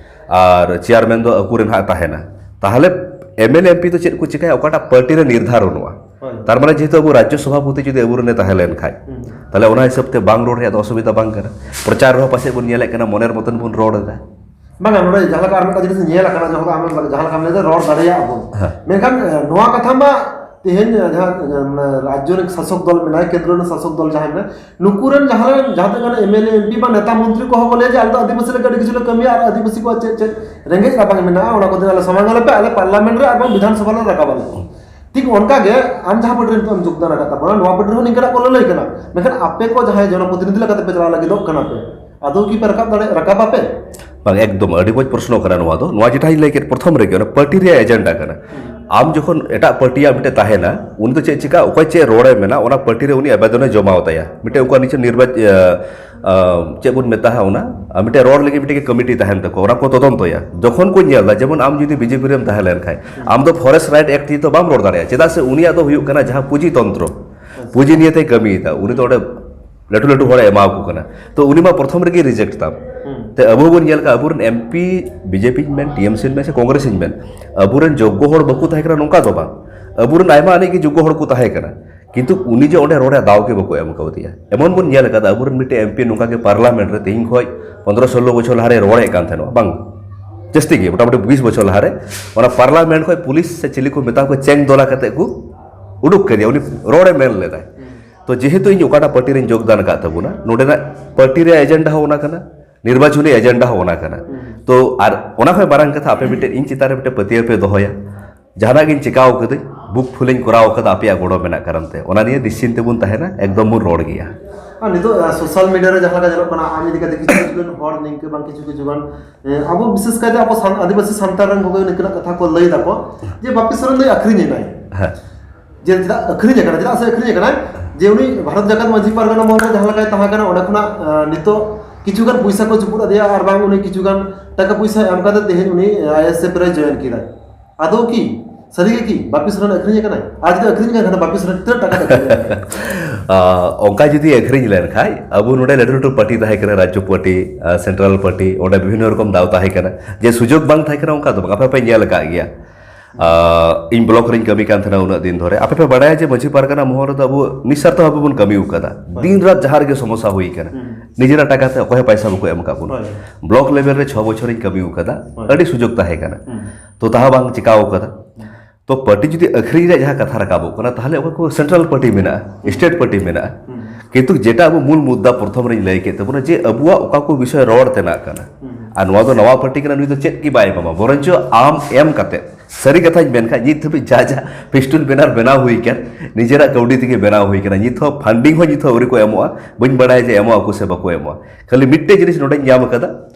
ᱟᱨ ᱪᱮᱭᱟᱨᱢᱮᱱ ᱫᱚ ᱟᱠᱚ ᱨᱮᱱ ᱦᱟᱸᱜ ᱛᱟᱦᱮᱱᱟ᱾ ᱛᱟᱦᱚᱞᱮ M L A M P ᱫᱚ ᱪᱮᱫ ᱠᱚ ᱪᱤᱠᱟᱹᱭᱟ, ᱚᱠᱟᱴᱟᱜ ᱯᱟᱨᱴᱤ ᱨᱮ ᱱᱤᱨᱫᱷᱟᱨᱚᱱᱚᱜᱼᱟ?" ᱦᱳᱭ᱾ ᱛᱟᱨ ᱢᱟᱱᱮ ᱡᱮᱦᱮᱛᱩ ᱟᱵᱚ ᱨᱟᱡᱽᱡᱚ ᱥᱚᱵᱷᱟᱯᱚᱛᱤ ᱡᱩᱫᱤ ᱟᱵᱚ ᱨᱮᱱᱮ ᱛᱟᱦᱮᱸ ᱞᱮᱱ ᱠᱷᱟᱡ, ᱦᱩᱸ᱾ ᱛᱟᱦᱚᱞᱮ ᱚᱱᱟ ᱦᱤᱥᱟᱹᱵ ᱛᱮ ᱵᱟᱝ ᱨᱚᱲ ᱨᱮᱭᱟᱜ ᱫᱚ ᱚᱥᱩᱵᱤᱫᱷᱟ ᱵᱟᱝ ᱠᱟᱱᱟ᱾ ᱯᱨᱚᱪᱟᱨ ᱨᱮᱦᱚᱸ ᱯᱟᱥᱮᱡ ᱵᱚᱱ ᱧᱮᱞᱮᱫ ᱠᱟᱱᱟ, ᱢᱚᱱᱮᱨ ᱢᱚᱛᱚᱱ ᱵᱚᱱ ᱨᱚᱲ ᱮᱫᱟ᱾ ᱵᱟᱝᱟ, ᱱᱚᱰᱮ ᱡᱟᱦᱟᱸ ᱞᱮᱠᱟ ᱟᱨ ᱢᱤᱫᱴᱟᱝ ᱡᱤᱱᱤᱥ ᱧᱮᱞ ᱟᱠᱟᱱᱟ, ᱡᱟᱦᱟᱸ ᱞᱮᱠᱟ ᱟᱢ ᱡᱟᱦᱟᱸ ᱞᱮᱠᱟᱢ ᱞᱟᱹᱭ ᱮᱫᱟ, ᱨᱚᱲ ᱫᱟᱲᱮᱭᱟᱜ ᱟᱵᱚᱱ᱾ ᱦᱮᱸ᱾ ᱢᱮᱱᱠᱷᱟᱱ, ᱮ, ᱱᱚᱣᱟ ᱠᱟᱛᱷᱟ ᱢᱟ ᱛᱮᱦᱮᱧ, ᱮ, ᱡᱟᱦᱟᱸ, ᱮ, ᱢᱟᱱᱮ ᱨᱟᱡᱽᱡᱚ ᱨᱮᱱ ᱥᱟᱥᱚᱠ ᱫᱚᱞ ᱢᱮᱱᱟᱭ, ᱠᱮᱱᱫᱨᱚ ᱨᱮᱱ ᱥᱟᱥᱚᱠ ᱫᱚᱞ ᱡᱟᱦᱟᱸᱭ ᱢᱮᱱᱟᱭ, ᱱᱩᱠᱩ ᱨᱮᱱ ᱡᱟᱦᱟᱸ ᱨᱮᱱ, ᱡᱟᱦᱟᱸ ᱛᱤᱱᱟᱹᱜ ᱜᱟᱱ M L A, M P ᱵᱟ ᱱᱮᱛᱟ ᱢᱚᱱᱛᱨᱤ ᱠᱚᱦᱚᱸ ᱠᱚ ᱞᱟᱹᱭᱟ ᱡᱮ ᱟᱞᱮ ᱫᱚ ᱟᱹᱫᱤᱵᱟᱹᱥᱤ ᱞᱟᱹᱜᱤᱫ ᱟᱹᱰᱤ ᱠᱤᱪᱷᱩ ᱞᱮ ᱠᱟᱹᱢᱤᱭᱟ ᱟᱨ ᱟᱹᱫᱤᱵᱟᱹᱥᱤ ᱠᱚᱣᱟᱜ ᱪᱮᱫ ᱪᱮᱫ ᱨᱮᱸᱜᱮᱡ ᱨᱟᱵᱟᱝ ᱢᱮᱱᱟᱜᱼᱟ, ᱚᱱᱟ ᱠᱚᱫᱚ ᱟᱞᱮ ᱥᱟᱢᱟᱝ ᱟᱞᱮ ᱯᱮ, ᱟᱞᱮ ᱯᱟᱨᱞᱟᱢᱮᱱᱴ ᱨᱮ ᱟᱨ ᱵᱟᱝ ᱵᱤᱫᱷᱟᱱ ᱥᱚᱵᱷᱟ ᱞᱮ ᱨᱟᱠᱟᱵ ᱟᱞᱮ᱾ ᱴᱷᱤᱠ ᱚᱱᱠᱟ ᱜᱮ ᱟᱢ ᱡᱟᱦᱟᱸ ᱯᱟᱹᱴᱤ ᱨᱮ ᱱᱤᱛᱚᱜ ᱮᱢ ᱡᱳᱜᱽᱫᱟᱱ ᱟᱠᱟᱫ ᱛᱟᱵᱚᱱᱟ, ᱱᱚᱣᱟ ᱯᱟᱹᱴᱤ ᱨᱮᱦᱚᱸ ᱱᱤᱝᱠᱟᱱᱟᱜ ᱠᱚ ᱞᱟᱹᱞᱟᱹᱭ ᱠᱟᱱᱟ᱾ ᱢᱮᱱᱠᱷᱟᱱ ᱟᱯᱮ ᱠᱚ ᱡᱟᱦᱟᱸᱭ ᱡᱚᱱᱚᱯᱨᱚᱛᱤᱱᱤᱫᱷᱤ ᱞᱮᱠᱟᱛᱮ ᱯᱮ ᱪᱟᱞᱟᱣ ᱞᱟᱹᱜᱤᱫᱚᱜ ᱠᱟᱱᱟ ᱯᱮ, ᱟᱫᱚ ᱠᱤ ᱯᱮ ᱨᱟᱠᱟᱵ ᱫᱟᱲᱮ-, ᱨᱟᱠᱟᱵ ᱟᱯᱮ? ᱵᱟᱝ, ᱮᱠᱫᱚᱢ ᱟᱹᱰᱤ ᱢᱚᱡᱽ ᱯᱨᱚᱥᱱᱚ ᱠᱟᱱᱟ ᱱᱚᱣᱟ ᱫᱚ᱾ ᱱᱚᱣᱟ ᱡᱮᱴᱟᱧ ᱞᱟᱹᱭ ᱠᱮᱫ ᱯᱨᱚᱛᱷᱚᱢ ᱨᱮᱜᱮ, ᱚᱱᱟ ᱯᱟᱨᱴᱤ ᱨᱮᱭᱟᱜ ᱮᱡᱮᱱᱰᱟ ᱠᱟᱱᱟ᱾ ᱟᱢ ᱡᱚᱠᱷᱚᱱ ᱮᱴᱟᱜ ᱯᱟᱨᱴᱤᱭᱟᱜ ᱢᱤᱫᱴᱮᱱ ᱛᱟᱦᱮᱱᱟ, ᱩᱱᱤ ᱫᱚ ᱪᱮᱫ ᱪᱤᱠᱟ, ᱚᱠᱚᱭ ᱪᱮᱫ ᱨᱚᱲᱮ ᱢᱮᱱᱟ, ᱚᱱᱟ ᱯᱟᱨᱴᱤ ᱨᱮ ᱩᱱᱤ ᱟᱵᱮᱫᱚᱱᱮ ᱡᱚᱢᱟᱣ ᱛᱟᱭᱟ᱾ ᱢᱤᱫᱴᱮᱱ ᱩᱱᱠᱩᱣᱟᱜ ᱱᱤᱪᱮ ᱱᱤᱨᱵᱟᱪ-, ᱤᱭᱟᱹ, ᱟᱢ, ᱪᱮᱫ ᱵᱚᱱ ᱢᱮᱛᱟᱜᱼᱟ ᱚᱱᱟ, ᱟᱨ ᱢᱤᱫᱴᱮᱱ ᱨᱚᱲ ᱞᱟᱹᱜᱤᱫ ᱢᱤᱫᱴᱮᱱ ᱠᱚᱢᱤᱴᱤ ᱛᱟᱦᱮᱱ ᱛᱟᱠᱚᱣᱟ, ᱚᱱᱟ ᱠᱚ ᱛᱚᱫᱚᱱᱛᱚᱭᱟ᱾ ᱡᱚᱠᱷᱚᱱ ᱠᱚ ᱧᱮᱞ ᱫᱟ, ᱡᱮᱢᱚᱱ ᱟᱢ ᱡᱩᱫᱤ ᱵᱤᱡᱮᱯᱤ ᱨᱮᱢ ᱛᱟᱦᱮᱸ ᱞᱮᱱ ᱠᱷᱟᱡ, ᱟᱢ ᱫᱚ ᱯᱷᱚᱨᱮᱥᱴ ᱨᱟᱭᱤᱴ ᱮᱠᱴ ᱛᱮᱫᱚ ᱵᱟᱢ ᱨᱚᱲ ᱫᱟᱲᱮᱭᱟᱜᱼᱟ, ᱪᱮᱫᱟᱜ ᱥᱮ ᱩᱱᱤᱭᱟᱜ ᱫᱚ ᱦᱩᱭᱩᱜ ᱠᱟᱱᱟ ᱡᱟᱦᱟᱸ ᱯᱩᱸᱡᱤ ᱛᱚᱱᱛᱨᱚ, ᱯᱩᱸᱡᱤ ᱱᱤᱭᱮ ᱛᱮᱭ ᱠᱟᱹᱢᱤᱭᱮᱫᱟ, ᱩᱱᱤ ᱫᱚ ᱚᱸᱰᱮ ᱞᱟᱹᱴᱩ ᱞᱟᱹᱴᱩ ᱦᱚᱲᱮ ᱮᱢᱟ ᱠᱚ ᱠᱟᱱᱟ᱾ ᱛᱚ ᱩᱱᱤ ᱢᱟ ᱯᱨᱚᱛᱷᱚᱢ ᱨᱮᱜᱮ ᱨᱤᱡᱮᱠᱴ ᱛᱟᱢ᱾ ᱦᱩᱸ᱾ ᱛᱮ ᱟᱵᱚ ᱵᱚᱱ ᱧᱮᱞ ᱠᱟᱜᱼᱟ, ᱟᱵᱚᱨᱮᱱ ᱮᱢ ᱯᱤ, ᱵᱤᱡᱮᱯᱤᱧ ᱢᱮᱱ, ᱴᱤ ᱮᱢ ᱥᱤᱧ ᱢᱮᱱ ᱥᱮ ᱠᱚᱝᱜᱨᱮᱥᱤᱧ ᱢᱮᱱ, ᱟᱵᱚᱨᱮᱱ ᱡᱳᱜᱽᱜᱚ ᱦᱚᱲ ᱵᱟᱠᱚ ᱛᱟᱦᱮᱸ ᱠᱟᱱᱟ, ᱱᱚᱝᱠᱟ ᱫᱚ ᱵᱟᱝ᱾ ᱟᱵᱚᱨᱮᱱ ᱟᱭᱢᱟ ᱟᱹᱱᱤᱡ ᱜᱮ ᱡᱳᱜᱽᱜᱚ ᱦᱚᱲ ᱠᱚ ᱛᱟᱦᱮᱸ ᱠᱟᱱᱟ, ᱠᱤᱱᱛᱩ ᱩᱱᱤ ᱡᱮ ᱚᱸᱰᱮ ᱨᱚᱲ ᱨᱮᱭᱟᱜ ᱫᱟᱣ ᱜᱮ ᱵᱟᱠᱚ ᱮᱢ ᱠᱟᱣᱫᱮᱭᱟ᱾ ᱮᱢᱚᱱ ᱵᱚᱱ ᱧᱮᱞ ᱟᱠᱟᱫᱟ, ᱟᱵᱚᱨᱮᱱ ᱢᱤᱫᱴᱮᱱ ᱮᱢ ᱯᱤ ᱱᱚᱝᱠᱟ ᱜᱮ ᱯᱟᱨᱞᱟᱢᱮᱱᱴ ᱨᱮ ᱛᱮᱦᱮᱧ ᱠᱷᱚᱡ ᱯᱚᱱᱫᱽᱨᱚ ᱥᱳᱞᱞᱳ ᱵᱚᱪᱷᱚᱨ ᱞᱟᱦᱟᱨᱮ ᱨᱚᱲᱮᱫ ᱠᱟᱱ ᱛᱟᱦᱮᱱᱚᱜ, ᱵᱟᱝ? ᱡᱟᱹᱥᱛᱤ ᱜᱮ, ᱢᱚᱴᱟᱢᱩᱴᱤ ᱵᱤᱥ ᱵᱚᱪᱷᱚᱨ ᱞᱟᱦᱟᱨᱮ ᱚᱱᱟ ᱯᱟᱨᱞᱟᱢᱮᱱᱴ ᱠᱷᱚᱱ ᱯᱩᱞᱤᱥ ᱥᱮ ᱪᱤᱞᱤ ᱠᱚ ᱢᱮᱛᱟ ᱠᱚ, ᱪᱮᱝ ᱫᱚᱞᱟ ᱠᱟᱛᱮ ᱠᱚ ᱩᱰᱩᱠ ᱠᱮᱫᱮᱭᱟ, ᱩᱱᱤ ᱨᱚᱲᱮ ᱢᱮᱱ ᱞᱮᱫᱟᱭ᱾ ᱛᱚ ᱡᱮᱦᱮᱛᱩ ᱤᱧ ᱚᱠᱟᱴᱟᱜ ᱯᱟᱨᱴᱤ ᱨᱮᱧ ᱡᱳᱜᱽᱫᱟᱱ ᱟᱠᱟᱫ ᱛᱟᱵᱚᱱᱟ, ᱱᱚᱰᱮᱱᱟᱜ ᱯᱟᱨᱴᱤ ᱨᱮᱭᱟᱜ ᱮᱡᱮᱱᱰᱟ ᱦᱚᱸ ᱚᱱᱟ ᱠᱟᱱᱟ, ᱱᱤᱨᱵᱟᱪᱚᱱᱤ ᱮᱡᱮᱱᱰᱟ ᱦᱚᱸ ᱚᱱᱟ ᱠᱟᱱᱟ᱾ ᱛᱚ ᱟᱨ ᱚᱱᱟ ᱠᱷᱚᱱ ᱢᱟᱨᱟᱝ ᱠᱟᱛᱷᱟ, ᱟᱯᱮ ᱢᱤᱫᱴᱮᱱ ᱤᱧ ᱪᱮᱛᱟᱱ ᱨᱮ ᱢᱤᱫᱴᱮᱱ ᱯᱟᱹᱛᱭᱟᱹᱣ ᱯᱮ ᱫᱚᱦᱚᱭᱟ, ᱡᱟᱦᱟᱱᱟᱜ ᱜᱤᱧ ᱪᱤᱠᱟᱣ ᱠᱟᱹᱫᱟᱹᱧ, ᱵᱩᱠ ᱯᱷᱩᱞᱤᱧ ᱠᱚᱨᱟᱣ ᱠᱟᱫᱟ ᱟᱯᱮᱭᱟᱜ ᱜᱚᱲᱚ ᱢᱮᱱᱟᱜ ᱠᱟᱨᱚᱱ ᱛᱮ, ᱚᱱᱟ ᱱᱤᱭᱮ ᱱᱤᱥᱪᱤᱱᱛᱮ ᱵᱚᱱ ᱛᱟᱦᱮᱱᱟ, ᱮᱠᱫᱚᱢ ᱵᱚᱱ ᱨᱚᱲ ᱜᱮᱭᱟ᱾ ᱟᱨ ᱱᱤᱛᱚᱜ ᱥᱳᱥᱟᱞ ᱢᱤᱰᱤᱭᱟ ᱨᱮ ᱡᱟᱦᱟᱸ ᱞᱮᱠᱟ ᱧᱮᱞᱚᱜ ᱠᱟᱱᱟ, ᱟᱢ ᱤᱫᱤ ᱠᱟᱛᱮ ᱠᱤᱪᱷᱩ ᱠᱤᱪᱷᱩ ᱜᱟᱱ ᱦᱚᱲ ᱱᱤᱝᱠᱟᱹ ᱵᱟᱝ ᱠᱤᱪᱷᱩ ᱠᱤᱪᱷᱩ ᱜᱟᱱ, ᱮ, ᱟᱵᱚ ᱵᱤᱥᱮᱥ ᱠᱟᱭᱛᱮ ᱟᱵᱚ ᱥᱟᱱ-, ᱟᱹᱫᱤᱵᱟᱹᱥᱤ ᱥᱟᱱᱛᱟᱲ ᱨᱮᱱ ᱠᱚᱜᱮ ᱱᱤᱝᱠᱟᱹᱱᱟᱜ ᱠᱟᱛᱷᱟ ᱠᱚ ᱞᱟᱹᱭ ᱫᱟᱠᱚ ᱡᱮ ᱵᱟᱯᱤ ᱥᱚᱨᱮᱱ ᱫᱚᱭ ᱟᱹᱠᱷᱨᱤᱧ ᱮᱱᱟᱭ᱾ ᱦᱮᱸ᱾ ᱡᱮ ᱪᱮᱫᱟᱜ ᱟᱹᱠᱷᱨᱤᱧ ᱟᱠᱟᱱᱟ, ᱪᱮᱫᱟᱜ ᱥᱮ ᱟᱹᱠᱷᱨᱤᱧ ᱟᱠᱟᱱᱟᱭ, ᱡᱮ ᱩᱱᱤ ᱵᱷᱟᱨᱚᱛ ᱡᱟᱠᱟᱛ ᱢᱟᱹᱡᱷᱤ ᱯᱟᱨᱜᱟᱱᱟ ᱢᱚᱦᱚᱞ ᱨᱮ ᱡᱟᱦᱟᱸ ᱞᱮᱠᱟᱭ ᱛᱟᱦᱮᱸ ᱠᱟᱱᱟ, ᱚᱸᱰᱮ ᱠᱷᱚᱱᱟᱜ, ᱮ, ᱱᱤᱛᱚᱜ ᱠᱤᱪᱷᱩ ᱜᱟᱱ ᱯᱚᱭᱥᱟ ᱠᱚ ᱪᱩᱯᱩᱫ ᱟᱫᱮᱭᱟ, ᱟᱨ ᱵᱟᱝ ᱩᱱᱤ ᱠᱤᱪᱷᱩ ᱜᱟᱱ ᱴᱟᱠᱟ ᱯᱚᱭᱥᱟ ᱮᱢ ᱠᱟᱛᱮ ᱛᱮᱦᱮᱧ ᱩᱱᱤ ᱟᱭ ᱮᱥ ᱮᱯᱷ ᱨᱮ ᱡᱚᱭᱮᱱ ᱠᱮᱫᱟᱭ᱾ ᱟᱫᱚ ᱠᱤ ᱥᱟᱹᱨᱤ ᱜᱮ ᱠᱤ ᱵᱟᱯᱤ ᱥᱚᱨᱮᱱ ᱟᱹᱠᱷᱨᱤᱧ ᱟᱠᱟᱱᱟᱭ? ᱟᱨ ᱡᱩᱫᱤ ᱟᱹᱠᱷᱨᱤᱧ ᱟᱠᱟᱱ ᱠᱷᱟᱱ, ᱵᱟᱯᱤ ᱥᱚᱨᱮᱱ ᱛᱤᱱᱟᱹᱜ ᱴᱟᱠᱟ ᱛᱮ ᱟᱹᱠᱷᱨᱤᱧ ᱟᱠᱟᱱᱟᱭ? ᱟᱸ, ᱚᱱᱠᱟ ᱡᱩᱫᱤ ᱟᱹᱠᱷᱨᱤᱧ ᱞᱮᱱᱠᱷᱟᱡ, ᱟᱵᱚ ᱱᱚᱰᱮ ᱞᱟᱹᱴᱩ ᱞᱟᱹᱴᱩ ᱯᱟᱨᱴᱤ ᱛᱟᱦᱮᱸ ᱠᱟᱱᱟ, ᱨᱟᱡᱽᱡᱚ ᱯᱟᱨᱴᱤ, ᱟᱸ, ᱥᱮᱱᱴᱨᱟᱞ ᱯᱟᱨᱴᱤ, ᱚᱸᱰᱮ ᱵᱤᱵᱷᱤᱱᱱᱚ ᱨᱚᱠᱚᱢ ᱫᱟᱣ ᱛᱟᱦᱮᱸ ᱠᱟᱱᱟ, ᱡᱮ ᱥᱩᱡᱳᱜᱽ ᱵᱟᱝ ᱛᱟᱦᱮᱸ ᱠᱟᱱᱟ ᱚᱱᱠᱟ ᱫᱚ ᱵᱟᱝ, ᱟᱯᱮ ᱯᱮ ᱧᱮᱞ ᱟᱠᱟᱫ ᱜᱮᱭᱟ᱾ ᱟᱸ, ᱤᱧ ᱵᱞᱚᱠ ᱨᱤᱧ ᱠᱟᱹᱢᱤ ᱠᱟᱱ ᱛᱟᱦᱮᱱᱟ ᱩᱱᱟᱹᱜ ᱫᱤᱱ ᱫᱷᱚᱨᱮ, ᱟᱯᱮ ᱯᱮ ᱵᱟᱲᱟᱭᱟ ᱡᱮ ᱢᱟᱹᱡᱷᱤ ᱯᱟᱨᱜᱟᱱᱟ ᱢᱚᱦᱚᱞ ᱨᱮᱫᱚ ᱟᱵᱚ ᱱᱤᱥᱟᱨᱛᱷᱚ ᱵᱷᱟᱵᱮ ᱵᱚᱱ ᱠᱟᱹᱢᱤ ᱟᱠᱟᱫᱟ, ᱦᱳᱭ᱾ ᱫᱤᱱ ᱨᱟᱛ ᱡᱟᱦᱟᱸ ᱨᱮᱜᱮ ᱥᱚᱢᱚᱥᱥᱟ ᱦᱩᱭ ᱠᱟᱱᱟ, ᱦᱩᱸ᱾ ᱱᱤᱡᱮᱨᱟᱜ ᱴᱟᱠᱟ ᱛᱮ ᱚᱠᱚᱭ ᱦᱚᱸ ᱯᱚᱭᱥᱟ ᱵᱟᱠᱚ ᱮᱢ ᱟᱠᱟᱫ ᱵᱚᱱᱟ᱾ ᱦᱳᱭ᱾ ᱵᱞᱚᱠ ᱞᱮᱵᱮᱞ ᱨᱮ ᱪᱷᱚ ᱵᱚᱪᱷᱚᱨᱤᱧ ᱠᱟᱹᱢᱤ ᱟᱠᱟᱫᱟ, ᱦᱳᱭ᱾ ᱟᱹᱰᱤ ᱥᱩᱡᱳᱜᱽ ᱛᱟᱦᱮᱸ ᱠᱟᱱᱟ, ᱦᱩᱸ᱾ ᱛᱚ ᱛᱟᱦᱟ ᱵᱟᱝ ᱪᱤᱠᱟᱣ ᱟᱠᱟᱫᱟ᱾ ᱦᱩᱸ᱾ ᱛᱚ ᱯᱟᱨᱴᱤ ᱡᱩᱫᱤ ᱟᱹᱠᱷᱨᱤᱧ ᱨᱮᱭᱟᱜ ᱡᱟᱦᱟᱸ ᱠᱟᱛᱷᱟ ᱨᱟᱠᱟᱵᱚᱜ ᱠᱟᱱᱟ, ᱛᱟᱦᱚᱞᱮ ᱚᱠᱟ ᱠᱚ ᱥᱮᱱᱴᱨᱟᱞ ᱯᱟᱨᱴᱤ ᱢᱮᱱᱟᱜᱼᱟ, ᱦᱩᱸ᱾ ᱥᱴᱮᱴ ᱯᱟᱨᱴᱤ ᱢᱮᱱᱟᱜᱼᱟ, ᱦᱩᱸ᱾ ᱠᱤᱱᱛᱩ ᱡᱮᱴᱟ ᱟᱵᱚ ᱢᱩᱞ ᱢᱩᱫᱽᱫᱟ ᱯᱨᱚᱛᱷᱚᱢ ᱨᱤᱧ ᱞᱟᱹᱭ ᱠᱮᱫ ᱛᱟᱵᱚᱱᱟ ᱡᱮ ᱟᱵᱚᱣᱟᱜ ᱚᱠᱟ ᱠᱚ ᱵᱤᱥᱚᱭ ᱨᱚᱲ ᱛᱮᱱᱟᱜ ᱠᱟᱱᱟ, ᱦᱩᱸ᱾ ᱟᱨ ᱱᱚᱣᱟ ᱫᱚ ᱱᱟᱣᱟ ᱯᱟᱨᱴᱤ ᱠᱟᱱᱟ, ᱱᱩᱭ ᱫᱚ ᱪᱮᱫ ᱜᱮ ᱵᱟᱭ ᱮᱢᱟᱢᱟ, ᱵᱚᱨᱚᱱᱪᱚ ᱟᱢ ᱮᱢ ᱠᱟᱛᱮ, ᱥᱟᱹᱨᱤ ᱠᱟᱛᱷᱟᱧ ᱢᱮᱱ ᱠᱷᱟᱡ, ᱱᱤᱛ ᱫᱷᱟᱹᱵᱤᱡ ᱡᱟ ᱡᱟ ᱯᱷᱮᱥᱴᱩᱱ ᱵᱮᱱᱟᱨ ᱵᱮᱱᱟᱣ ᱦᱩᱭ ᱠᱟᱱ, ᱱᱤᱡᱮᱨᱟᱜ ᱠᱟᱹᱣᱰᱤ ᱛᱮᱜᱮ ᱵᱮᱱᱟᱣ ᱦᱩᱭ ᱠᱟᱱᱟ, ᱱᱤᱛ ᱦᱚᱸ ᱯᱷᱟᱱᱰᱤᱝ ᱦᱚᱸ ᱱᱤᱛ ᱦᱚᱸ ᱟᱹᱣᱨᱤ ᱠᱚ ᱮᱢᱚᱜᱼᱟ, ᱵᱟᱹᱧ ᱵᱟᱲᱟᱭᱟ ᱡᱮ ᱮᱢᱚᱜ ᱟᱠᱚ ᱥᱮ ᱵᱟᱠᱚ ᱮᱢᱚᱜᱼᱟ᱾ ᱠᱷᱟᱹᱞᱤ ᱢᱤᱫᱴᱮᱡ ᱡᱤᱱᱤᱥ ᱱᱚᱰᱮᱧ ᱧᱟᱢ ᱟᱠᱟᱫᱟ,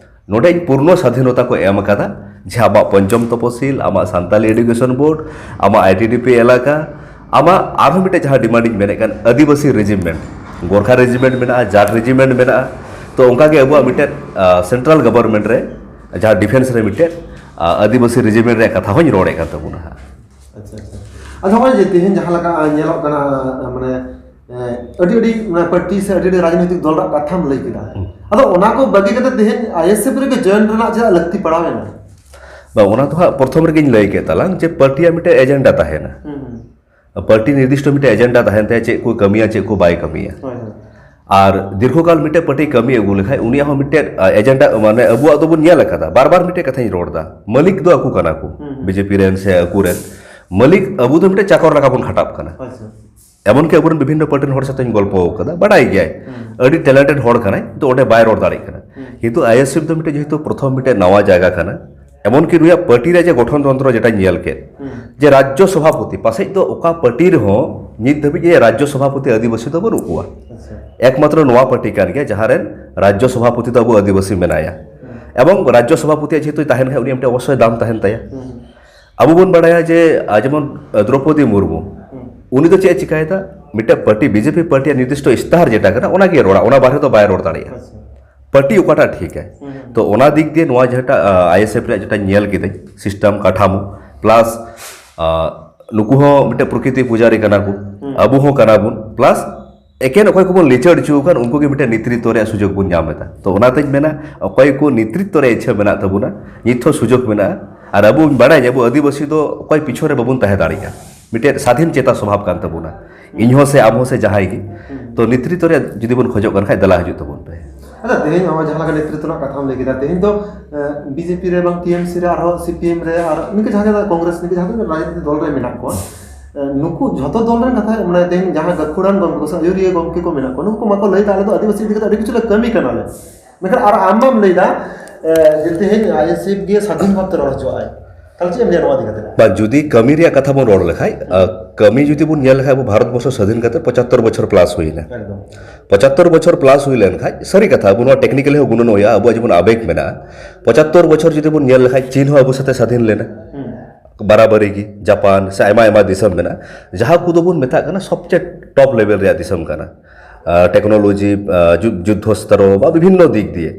ᱱᱚᱰᱮ ᱤᱧ ᱯᱩᱨᱱᱚ ᱥᱟᱫᱷᱤᱱᱚᱛᱟ ᱠᱚ ᱮᱢ ᱟᱠᱟᱫᱟ, ᱡᱮ ᱟᱢᱟᱜ ᱯᱚᱧᱪᱚᱢ ᱛᱚᱯᱚᱥᱤᱞ, ᱟᱢᱟᱜ ᱥᱟᱱᱛᱟᱞᱤ ᱮᱰᱩᱠᱮᱥᱚᱱ ᱵᱳᱨᱰ, ᱟᱢᱟᱜ ᱟᱭ ᱴᱤ ᱰᱤ ᱯᱤ ᱮᱞᱟᱠᱟ, ᱟᱢᱟᱜ ᱟᱨᱦᱚᱸ ᱢᱤᱫᱴᱮᱡ ᱡᱟᱦᱟᱸ ᱰᱤᱢᱟᱱᱰ ᱤᱧ ᱢᱮᱱᱮᱫ ᱠᱟᱱ, ᱟᱹᱫᱤᱵᱟᱹᱥᱤ ᱨᱮᱡᱤᱢᱮᱱᱴ, ᱜᱳᱨᱠᱷᱟ ᱨᱮᱡᱤᱢᱮᱱᱴ ᱢᱮᱱᱟᱜᱼᱟ, ᱡᱟᱴ ᱨᱮᱡᱤᱢᱮᱱᱴ ᱢᱮᱱᱟᱜᱼᱟ, ᱛᱚ ᱚᱱᱠᱟ ᱜᱮ ᱟᱵᱚᱣᱟᱜ ᱢᱤᱫᱴᱮᱡ, ᱟ, ᱥᱮᱱᱴᱨᱟᱞ ᱜᱚᱵᱷᱚᱨᱱᱢᱮᱱᱴ ᱨᱮ ᱡᱟᱦᱟᱸ ᱰᱤᱯᱷᱮᱱᱥ ᱨᱮ ᱢᱤᱫᱴᱮᱡ, ᱟ, ᱟᱹᱫᱤᱵᱟᱹᱥᱤ ᱨᱮᱡᱤᱢᱮᱱᱴ ᱨᱮᱭᱟᱜ ᱠᱟᱛᱷᱟ ᱦᱚᱸᱧ ᱨᱚᱲᱮᱫ ᱠᱟᱱ ᱛᱟᱵᱚᱱᱟ ᱦᱟᱸᱜ᱾ ᱟᱪᱪᱷᱟ, ᱟᱪᱪᱷᱟ᱾ ᱟᱫᱚ ᱱᱚᱜᱼᱚᱭ ᱡᱮ ᱛᱮᱦᱮᱧ ᱡᱟᱦᱟᱸ ᱞᱮᱠᱟ ᱧᱮᱞᱚᱜ ᱠᱟᱱᱟ, ᱢᱟᱱᱮ, ᱮ, ᱟᱹᱰᱤ ᱟᱹᱰᱤ, ᱢᱟᱱᱮ, ᱯᱟᱨᱴᱤ ᱥᱮ ᱟᱹᱰᱤ ᱟᱹᱰᱤ ᱨᱟᱡᱽᱱᱳᱭᱛᱤᱠ ᱫᱚᱞ ᱨᱮᱱᱟᱜ ᱠᱟᱛᱷᱟᱢ ᱞᱟᱹᱭ ᱠᱮᱫᱟ᱾ ᱦᱩᱸ᱾ ᱟᱫᱚ ᱚᱱᱟ ᱠᱚ ᱵᱟᱹᱜᱤ ᱠᱟᱛᱮ ᱛᱮᱦᱮᱧ ᱟᱭ ᱮᱥ ᱮᱯᱷ ᱨᱮᱜᱮ ᱡᱚᱭᱮᱱ ᱨᱮᱱᱟᱜ ᱪᱮᱫᱟᱜ ᱞᱟᱹᱠᱛᱤ ᱯᱟᱲᱟᱣ ᱮᱱᱟ? ᱵᱟᱝ, ᱚᱱᱟ ᱫᱚ ᱦᱟᱸᱜ ᱯᱨᱚᱛᱷᱚᱢ ᱨᱮᱜᱮᱧ ᱞᱟᱹᱭ ᱠᱮᱫ ᱛᱟᱞᱟᱝ ᱡᱮ ᱯᱟᱨᱴᱤᱭᱟᱜ ᱢᱤᱫᱴᱮᱡ ᱮᱡᱮᱱᱰᱟ ᱛᱟᱦᱮᱱᱟ᱾ ᱦᱩᱸ, ᱦᱩᱸ᱾ ᱯᱟᱨᱴᱤ ᱱᱤᱨᱫᱤᱥᱴᱚ ᱢᱤᱫᱴᱮᱡ ᱮᱡᱮᱱᱰᱟ ᱛᱟᱦᱮᱱ ᱛᱟᱭᱟ, ᱪᱮᱫ ᱠᱚ ᱠᱟᱹᱢᱤᱭᱟ, ᱪᱮᱫ ᱠᱚ ᱵᱟᱭ ᱠᱟᱹᱢᱤᱭᱟ᱾ ᱦᱳᱭ, ᱦᱳᱭ᱾ ᱟᱨ ᱫᱤᱨᱜᱷᱚᱠᱟᱞ ᱢᱤᱫᱴᱮᱡ ᱯᱟᱨᱴᱤ ᱠᱟᱹᱢᱤ ᱟᱹᱜᱩ ᱞᱮᱠᱷᱟᱡ ᱩᱱᱤᱭᱟᱜ ᱦᱚᱸ ᱢᱤᱫᱴᱮᱡ ᱮᱡᱮᱱᱰᱟ, ᱢᱟᱱᱮ ᱟᱵᱚᱣᱟᱜ ᱫᱚᱵᱚᱱ ᱧᱮᱞ ᱟᱠᱟᱫᱟ, ᱵᱟᱨ ᱵᱟᱨ ᱢᱤᱫᱴᱮᱡ ᱠᱟᱛᱷᱟᱧ ᱨᱚᱲ ᱮᱫᱟ, ᱢᱟᱹᱞᱤᱠ ᱫᱚ ᱟᱠᱚ ᱠᱟᱱᱟ ᱠᱚ, ᱦᱩᱸ᱾ ᱵᱤᱡᱮᱯᱤ ᱨᱮᱱ ᱥᱮ ᱟᱠᱚ ᱨᱮᱱ ᱢᱟᱹᱞᱤᱠ, ᱟᱵᱚ ᱫᱚ ᱢᱤᱫᱴᱮᱡ ᱪᱟᱠᱚᱨ ᱞᱮᱠᱟ ᱵᱚᱱ ᱠᱷᱟᱴᱟᱜ ᱠᱟᱱᱟ᱾ ᱟᱪᱪᱷᱟ᱾ ᱮᱢᱚᱱ ᱠᱤ ᱟᱵᱚᱨᱮᱱ ᱵᱤᱵᱷᱤᱱᱱᱚ ᱯᱟᱨᱴᱤ ᱨᱮᱱ ᱦᱚᱲ ᱥᱟᱛᱮᱧ ᱜᱚᱞᱯᱚ ᱟᱠᱟᱫᱟ, ᱵᱟᱰᱟᱭ ᱜᱮᱭᱟᱭ, ᱦᱩᱸ᱾ ᱟᱹᱰᱤ ᱴᱮᱞᱮᱱᱴᱮᱰ ᱦᱚᱲ ᱠᱟᱱᱟᱭ, ᱛᱚ ᱚᱸᱰᱮ ᱵᱟᱭ ᱨᱚᱲ ᱫᱟᱲᱮᱭᱟᱜ ᱠᱟᱱᱟ᱾ ᱦᱩᱸ᱾ ᱠᱤᱱᱛᱩ ᱟᱭᱮᱥᱮᱯᱷ ᱫᱚ ᱢᱤᱫᱴᱮᱡ ᱡᱮᱦᱮᱛᱩ ᱯᱨᱚᱛᱷᱚᱢ ᱢᱤᱫᱴᱮᱡ ᱱᱟᱣᱟ ᱡᱟᱭᱜᱟ ᱠᱟᱱᱟ, ᱮᱢᱚᱱ ᱠᱤ ᱱᱩᱭᱟᱜ ᱯᱟᱨᱴᱤ ᱨᱮ ᱡᱮ ᱜᱚᱴᱷᱚᱱ ᱛᱚᱱᱛᱨᱚ ᱡᱮᱴᱟᱧ ᱧᱮᱞ ᱠᱮᱫ, ᱦᱩᱸ᱾ ᱡᱮ ᱨᱟᱡᱽᱡᱚ ᱥᱚᱵᱷᱟᱯᱚᱛᱤ, ᱯᱟᱥᱮᱡ ᱫᱚ ᱚᱠᱟ ᱯᱟᱨᱴᱤ ᱨᱮᱦᱚᱸ ᱱᱤᱛ ᱫᱷᱟᱹᱵᱤᱡ ᱡᱮ ᱨᱟᱡᱽᱡᱚ ᱥᱚᱵᱷᱟᱯᱚᱛᱤ ᱟᱹᱫᱤᱵᱟᱹᱥᱤ ᱫᱚ ᱵᱟᱹᱱᱩᱜ ᱠᱚᱣᱟ᱾ ᱟᱪᱪᱷᱟ᱾ ᱮᱠᱢᱟᱛᱨᱚ ᱱᱚᱣᱟ ᱯᱟᱨᱴᱤ ᱠᱟᱱ ᱜᱮᱭᱟ ᱡᱟᱦᱟᱸ ᱨᱮᱱ ᱨᱟᱡᱽᱡᱚ ᱥᱚᱵᱷᱟᱯᱚᱛᱤ ᱫᱚ ᱟᱵᱚ ᱟᱹᱫᱤᱵᱟᱹᱥᱤ ᱢᱮᱱᱟᱭᱟ᱾ ᱦᱩᱸ᱾ ᱮᱵᱚᱝ ᱨᱟᱡᱽᱡᱚ ᱥᱚᱵᱷᱟᱯᱚᱛᱤ ᱡᱮᱦᱮᱛᱩ ᱛᱟᱦᱮᱱ ᱠᱷᱟᱡ ᱩᱱᱤ ᱢᱤᱫᱴᱮᱱ ᱚᱵᱚᱥᱥᱳᱭ ᱫᱟᱢ ᱛᱟᱦᱮᱱ ᱛᱟᱭᱟ᱾ ᱦᱩᱸ᱾ ᱟᱵᱚ ᱵᱚᱱ ᱵᱟᱲᱟᱭᱟ ᱡᱮ, ᱟᱨ ᱡᱮᱢᱚᱱ, ᱫᱨᱚᱯᱚᱫᱤ ᱢᱩᱨᱢᱩ, ᱦᱩᱸ᱾ ᱩᱱᱤ ᱫᱚ ᱪᱮᱫ ᱮ ᱪᱤᱠᱟᱭᱮᱫᱟ? ᱢᱤᱫᱴᱮᱱ ᱯᱟᱨᱴᱤ, ᱵᱤᱡᱮᱯᱤ ᱯᱟᱨᱴᱤᱭᱟᱜ ᱱᱤᱨᱫᱤᱥᱴᱚ ᱤᱥᱛᱟᱦᱟᱨ ᱡᱮᱴᱟ ᱠᱟᱱᱟ, ᱚᱱᱟᱜᱮ ᱨᱚᱲᱟ, ᱚᱱᱟ ᱵᱟᱨᱦᱮ ᱫᱚ ᱵᱟᱭ ᱨᱚᱲ ᱫᱟᱲᱮᱭᱟᱜᱼᱟ᱾ ᱟᱪᱪᱷᱟ᱾ ᱯᱟᱨᱴᱤ ᱚᱠᱟᱴᱟᱜ ᱴᱷᱤᱠ ᱟᱭ᱾ ᱦᱩᱸ᱾ ᱛᱚ ᱚᱱᱟ ᱫᱤᱠ ᱫᱤᱭᱮ ᱱᱚᱣᱟ ᱡᱮᱴᱟ, ᱟ, ᱟᱭᱮᱥᱮᱯᱷ ᱨᱮᱭᱟᱜ ᱡᱮᱴᱟ ᱧᱮᱞ ᱠᱤᱫᱟᱹᱧ, ᱥᱤᱥᱴᱮᱢ ᱠᱟᱴᱷᱟᱢᱳ, ᱯᱞᱟᱥ, ᱟ, ᱱᱩᱠᱩ ᱦᱚᱸ ᱢᱤᱫᱴᱮᱱ ᱯᱨᱚᱠᱨᱤᱛᱤ ᱯᱩᱡᱟᱨᱤ ᱠᱟᱱᱟ ᱠᱚ, ᱦᱩᱸ᱾ ᱟᱵᱚ ᱦᱚᱸ ᱠᱟᱱᱟ ᱵᱚᱱ, ᱯᱞᱟᱥ ᱮᱠᱮᱱ ᱚᱠᱚᱭ ᱠᱚᱵᱚᱱ ᱞᱤᱪᱟᱹᱲ ᱦᱚᱪᱚ ᱟᱠᱟᱱ ᱩᱱᱠᱩ ᱜᱮ ᱢᱤᱫᱴᱮᱱ ᱱᱮᱛᱨᱤᱛᱵ ᱨᱮᱭᱟᱜ ᱥᱩᱡᱳᱜᱽ ᱵᱚᱱ ᱧᱟᱢ ᱮᱫᱟ᱾ ᱛᱚ ᱚᱱᱟᱛᱮᱧ ᱢᱮᱱᱟ, ᱚᱠᱚᱭ ᱠᱚ ᱱᱮᱛᱨᱤᱛᱵ ᱨᱮᱭᱟᱜ ᱤᱪᱪᱷᱟᱹ ᱢᱮᱱᱟᱜ ᱛᱟᱵᱚᱱᱟ, ᱱᱤᱛ ᱦᱚᱸ ᱥᱩᱡᱳᱜᱽ ᱢᱮᱱᱟᱜᱼᱟ᱾ ᱟᱨ ᱟᱵᱚ ᱵᱚᱱ ᱵᱟᱲᱟᱭᱟ ᱡᱮ ᱟᱵᱚ ᱟᱹᱫᱤᱵᱟᱹᱥᱤ ᱫᱚ ᱚᱠᱚᱭ ᱯᱤᱪᱷᱚᱱ ᱨᱮ ᱵᱟᱵᱚᱱ ᱛᱟᱦᱮᱸ ᱫᱟᱲᱮᱭᱟᱜᱼᱟ, ᱢᱤᱫᱴᱮᱱ ᱥᱟᱫᱷᱤᱱ ᱪᱮᱛᱟ ᱥᱚᱵᱷᱟᱵ ᱠᱟᱱ ᱛᱟᱵᱚᱱᱟ, ᱤᱧ ᱦᱚᱸ ᱥᱮ ᱟᱢ ᱦᱚᱸ ᱥᱮ ᱡᱟᱦᱟᱸᱭ ᱜᱮ᱾ ᱦᱩᱸ᱾ ᱛᱚ ᱱᱮᱛᱨᱤᱛᱵ ᱨᱮᱭᱟᱜ ᱡᱩᱫᱤ ᱵᱚᱱ ᱠᱷᱚᱡᱚᱜ ᱠᱟᱱ ᱠᱷᱟᱡ, ᱫᱮᱞᱟ ᱦᱤᱡᱩᱜ ᱛᱟᱵᱚᱱ ᱯᱮ᱾ ᱟᱪᱪᱷᱟ, ᱛᱮᱦᱮᱧ ᱱᱚᱣᱟ ᱡᱟᱦᱟᱸ ᱞᱮᱠᱟ ᱱᱮᱛᱨᱤᱛᱵ ᱨᱮᱱᱟᱜ ᱠᱟᱛᱷᱟᱢ ᱞᱟᱹᱭ ᱠᱮᱫᱟ, ᱛᱮᱦᱮᱧ ᱫᱚ, ᱮ, ᱵᱤᱡᱮᱯᱤ ᱨᱮ ᱵᱟᱝ ᱴᱤ ᱮᱢ ᱥᱤ ᱨᱮ, ᱟᱨᱦᱚᱸ ᱥᱤ ᱯᱤ ᱮᱢ ᱨᱮ, ᱟᱨ ᱱᱤᱝᱠᱟᱹ ᱡᱟᱦᱟᱸ ᱡᱟᱦᱟᱸ ᱠᱚᱝᱜᱨᱮᱥ, ᱱᱤᱝᱠᱟᱹ ᱡᱟᱦᱟᱸ ᱛᱤᱱᱟᱹᱜ ᱨᱟᱡᱽᱱᱤᱛᱤ ᱫᱚᱞ ᱨᱮ ᱢᱮᱱᱟᱜ ᱠᱚᱣᱟ, ᱮ, ᱱᱩᱠᱩ ᱡᱷᱚᱛᱚ ᱫᱚᱞ ᱨᱮᱱ ᱠᱟᱛᱷᱟ, ᱢᱟᱱᱮ ᱛᱮᱦᱮᱧ ᱡᱟᱦᱟᱸ ᱜᱟᱹᱠᱷᱩᱲᱟᱱ ᱜᱚᱢᱠᱮ ᱠᱚ ᱥᱮ ᱟᱹᱭᱩᱨᱤᱭᱟᱹ ᱜᱚᱢᱠᱮ ᱠᱚ ᱢᱮᱱᱟᱜ ᱠᱚᱣᱟ, ᱱᱩᱠᱩ ᱠᱚ ᱢᱟᱠᱚ ᱞᱟᱹᱭ ᱮᱫᱟ, ᱟᱞᱮ ᱫᱚ ᱟᱹᱫᱤᱵᱟᱹᱥᱤ ᱤᱫᱤ ᱠᱟᱛᱮ ᱟᱹᱰᱤ ᱠᱤᱪᱷᱩ ᱞᱮ ᱠᱟᱹᱢᱤ ᱠᱟᱱᱟᱞᱮ᱾ ᱢᱮᱱᱠᱷᱟᱱ ᱟᱨ ᱟᱢ ᱢᱟᱢ ᱞᱟᱹᱭ ᱮᱫᱟ, ᱮ, ᱡᱮ ᱛᱮᱦᱮᱧ ᱟᱭ ᱮᱥ ᱮᱯᱷ ᱜᱮ ᱥᱟᱫᱷᱤᱱ ᱵᱷᱟᱵᱽ ᱛᱮ ᱨᱚᱲ ᱦᱚᱪᱚᱣᱟᱜᱼᱟᱭ᱾ ᱛᱟᱦᱞᱮ ᱪᱮᱫ ᱮᱢ ᱞᱟᱹᱭᱟ ᱱᱚᱣᱟ ᱤᱫᱤ ᱠᱟᱛᱮ? ᱵᱟᱝ, ᱡᱩᱫᱤ ᱠᱟᱹᱢᱤ ᱨᱮᱭᱟᱜ ᱠᱟᱛᱷᱟ ᱵᱚᱱ ᱨᱚᱲ ᱞᱮᱠᱷᱟᱡ, ᱟ, ᱠᱟᱹᱢᱤ ᱡᱩᱫᱤ ᱵᱚᱱ ᱧᱮᱞ ᱞᱮᱠᱷᱟᱡ, ᱟᱵᱚ ᱵᱷᱟᱨᱚᱛ ᱵᱚᱨᱥᱚ ᱥᱟᱫᱷᱤᱱ ᱠᱟᱛᱮ ᱯᱚᱸᱪᱟᱛᱛᱳᱨ ᱵᱚᱪᱷᱚᱨ ᱯᱞᱟᱥ ᱦᱩᱭᱱᱟ᱾ ᱮᱠᱫᱚᱢ᱾ ᱯᱚᱸᱪᱟᱛᱛᱳᱨ ᱵᱚᱪᱷᱚᱨ ᱯᱞᱟᱥ ᱦᱩᱭ ᱞᱮᱱᱠᱷᱟᱡ, ᱥᱟᱹᱨᱤ ᱠᱟᱛᱷᱟ, ᱟᱵᱚ ᱱᱚᱣᱟ ᱴᱮᱠᱱᱤᱠᱟᱞᱤ ᱦᱚᱸ ᱜᱩᱱᱟᱹᱱᱚᱜ ᱦᱩᱭᱩᱜᱼᱟ, ᱟᱵᱚᱣᱟᱜ ᱡᱮᱢᱚᱱ ᱟᱵᱮᱜᱽ ᱢᱮᱱᱟᱜᱼᱟ, ᱯᱚᱸᱪᱟᱛᱛᱳᱨ ᱵᱚᱪᱷᱚᱨ ᱡᱩᱫᱤ ᱵᱚᱱ ᱧᱮᱞ ᱞᱮᱠᱷᱟᱡ, ᱪᱤᱱ ᱦᱚᱸ ᱟᱵᱚ ᱥᱟᱛᱮ ᱥᱟᱫᱷᱤᱱ ᱞᱮᱱᱟ᱾ ᱦᱩᱸ᱾ ᱵᱟᱨᱟᱵᱟᱨᱤ ᱜᱮ, ᱡᱟᱯᱟᱱ ᱥᱮ ᱟᱭᱢᱟ ᱟᱭᱢᱟ ᱫᱤᱥᱚᱢ ᱢᱮᱱᱟᱜᱼᱟ, ᱡᱟᱦᱟᱸ ᱠᱚᱫᱚ ᱵᱚᱱ ᱢᱮᱛᱟᱜ ᱠᱟᱱᱟ ᱥᱚᱵᱪᱮ ᱴᱚᱯ ᱞᱮᱵᱮᱞ ᱨᱮᱭᱟᱜ ᱫᱤᱥᱚᱢ ᱠᱟᱱᱟ᱾ ᱟ, ᱴᱮᱠᱱᱳᱞᱚᱡᱤ, ᱟ, ᱡᱩ-, ᱡᱩᱫᱽᱫᱷᱚ ᱚᱥᱛᱨᱚ ᱵᱟ ᱵᱤᱵᱷᱤᱱᱱᱚ ᱫᱤᱠ ᱫᱤᱭᱮ᱾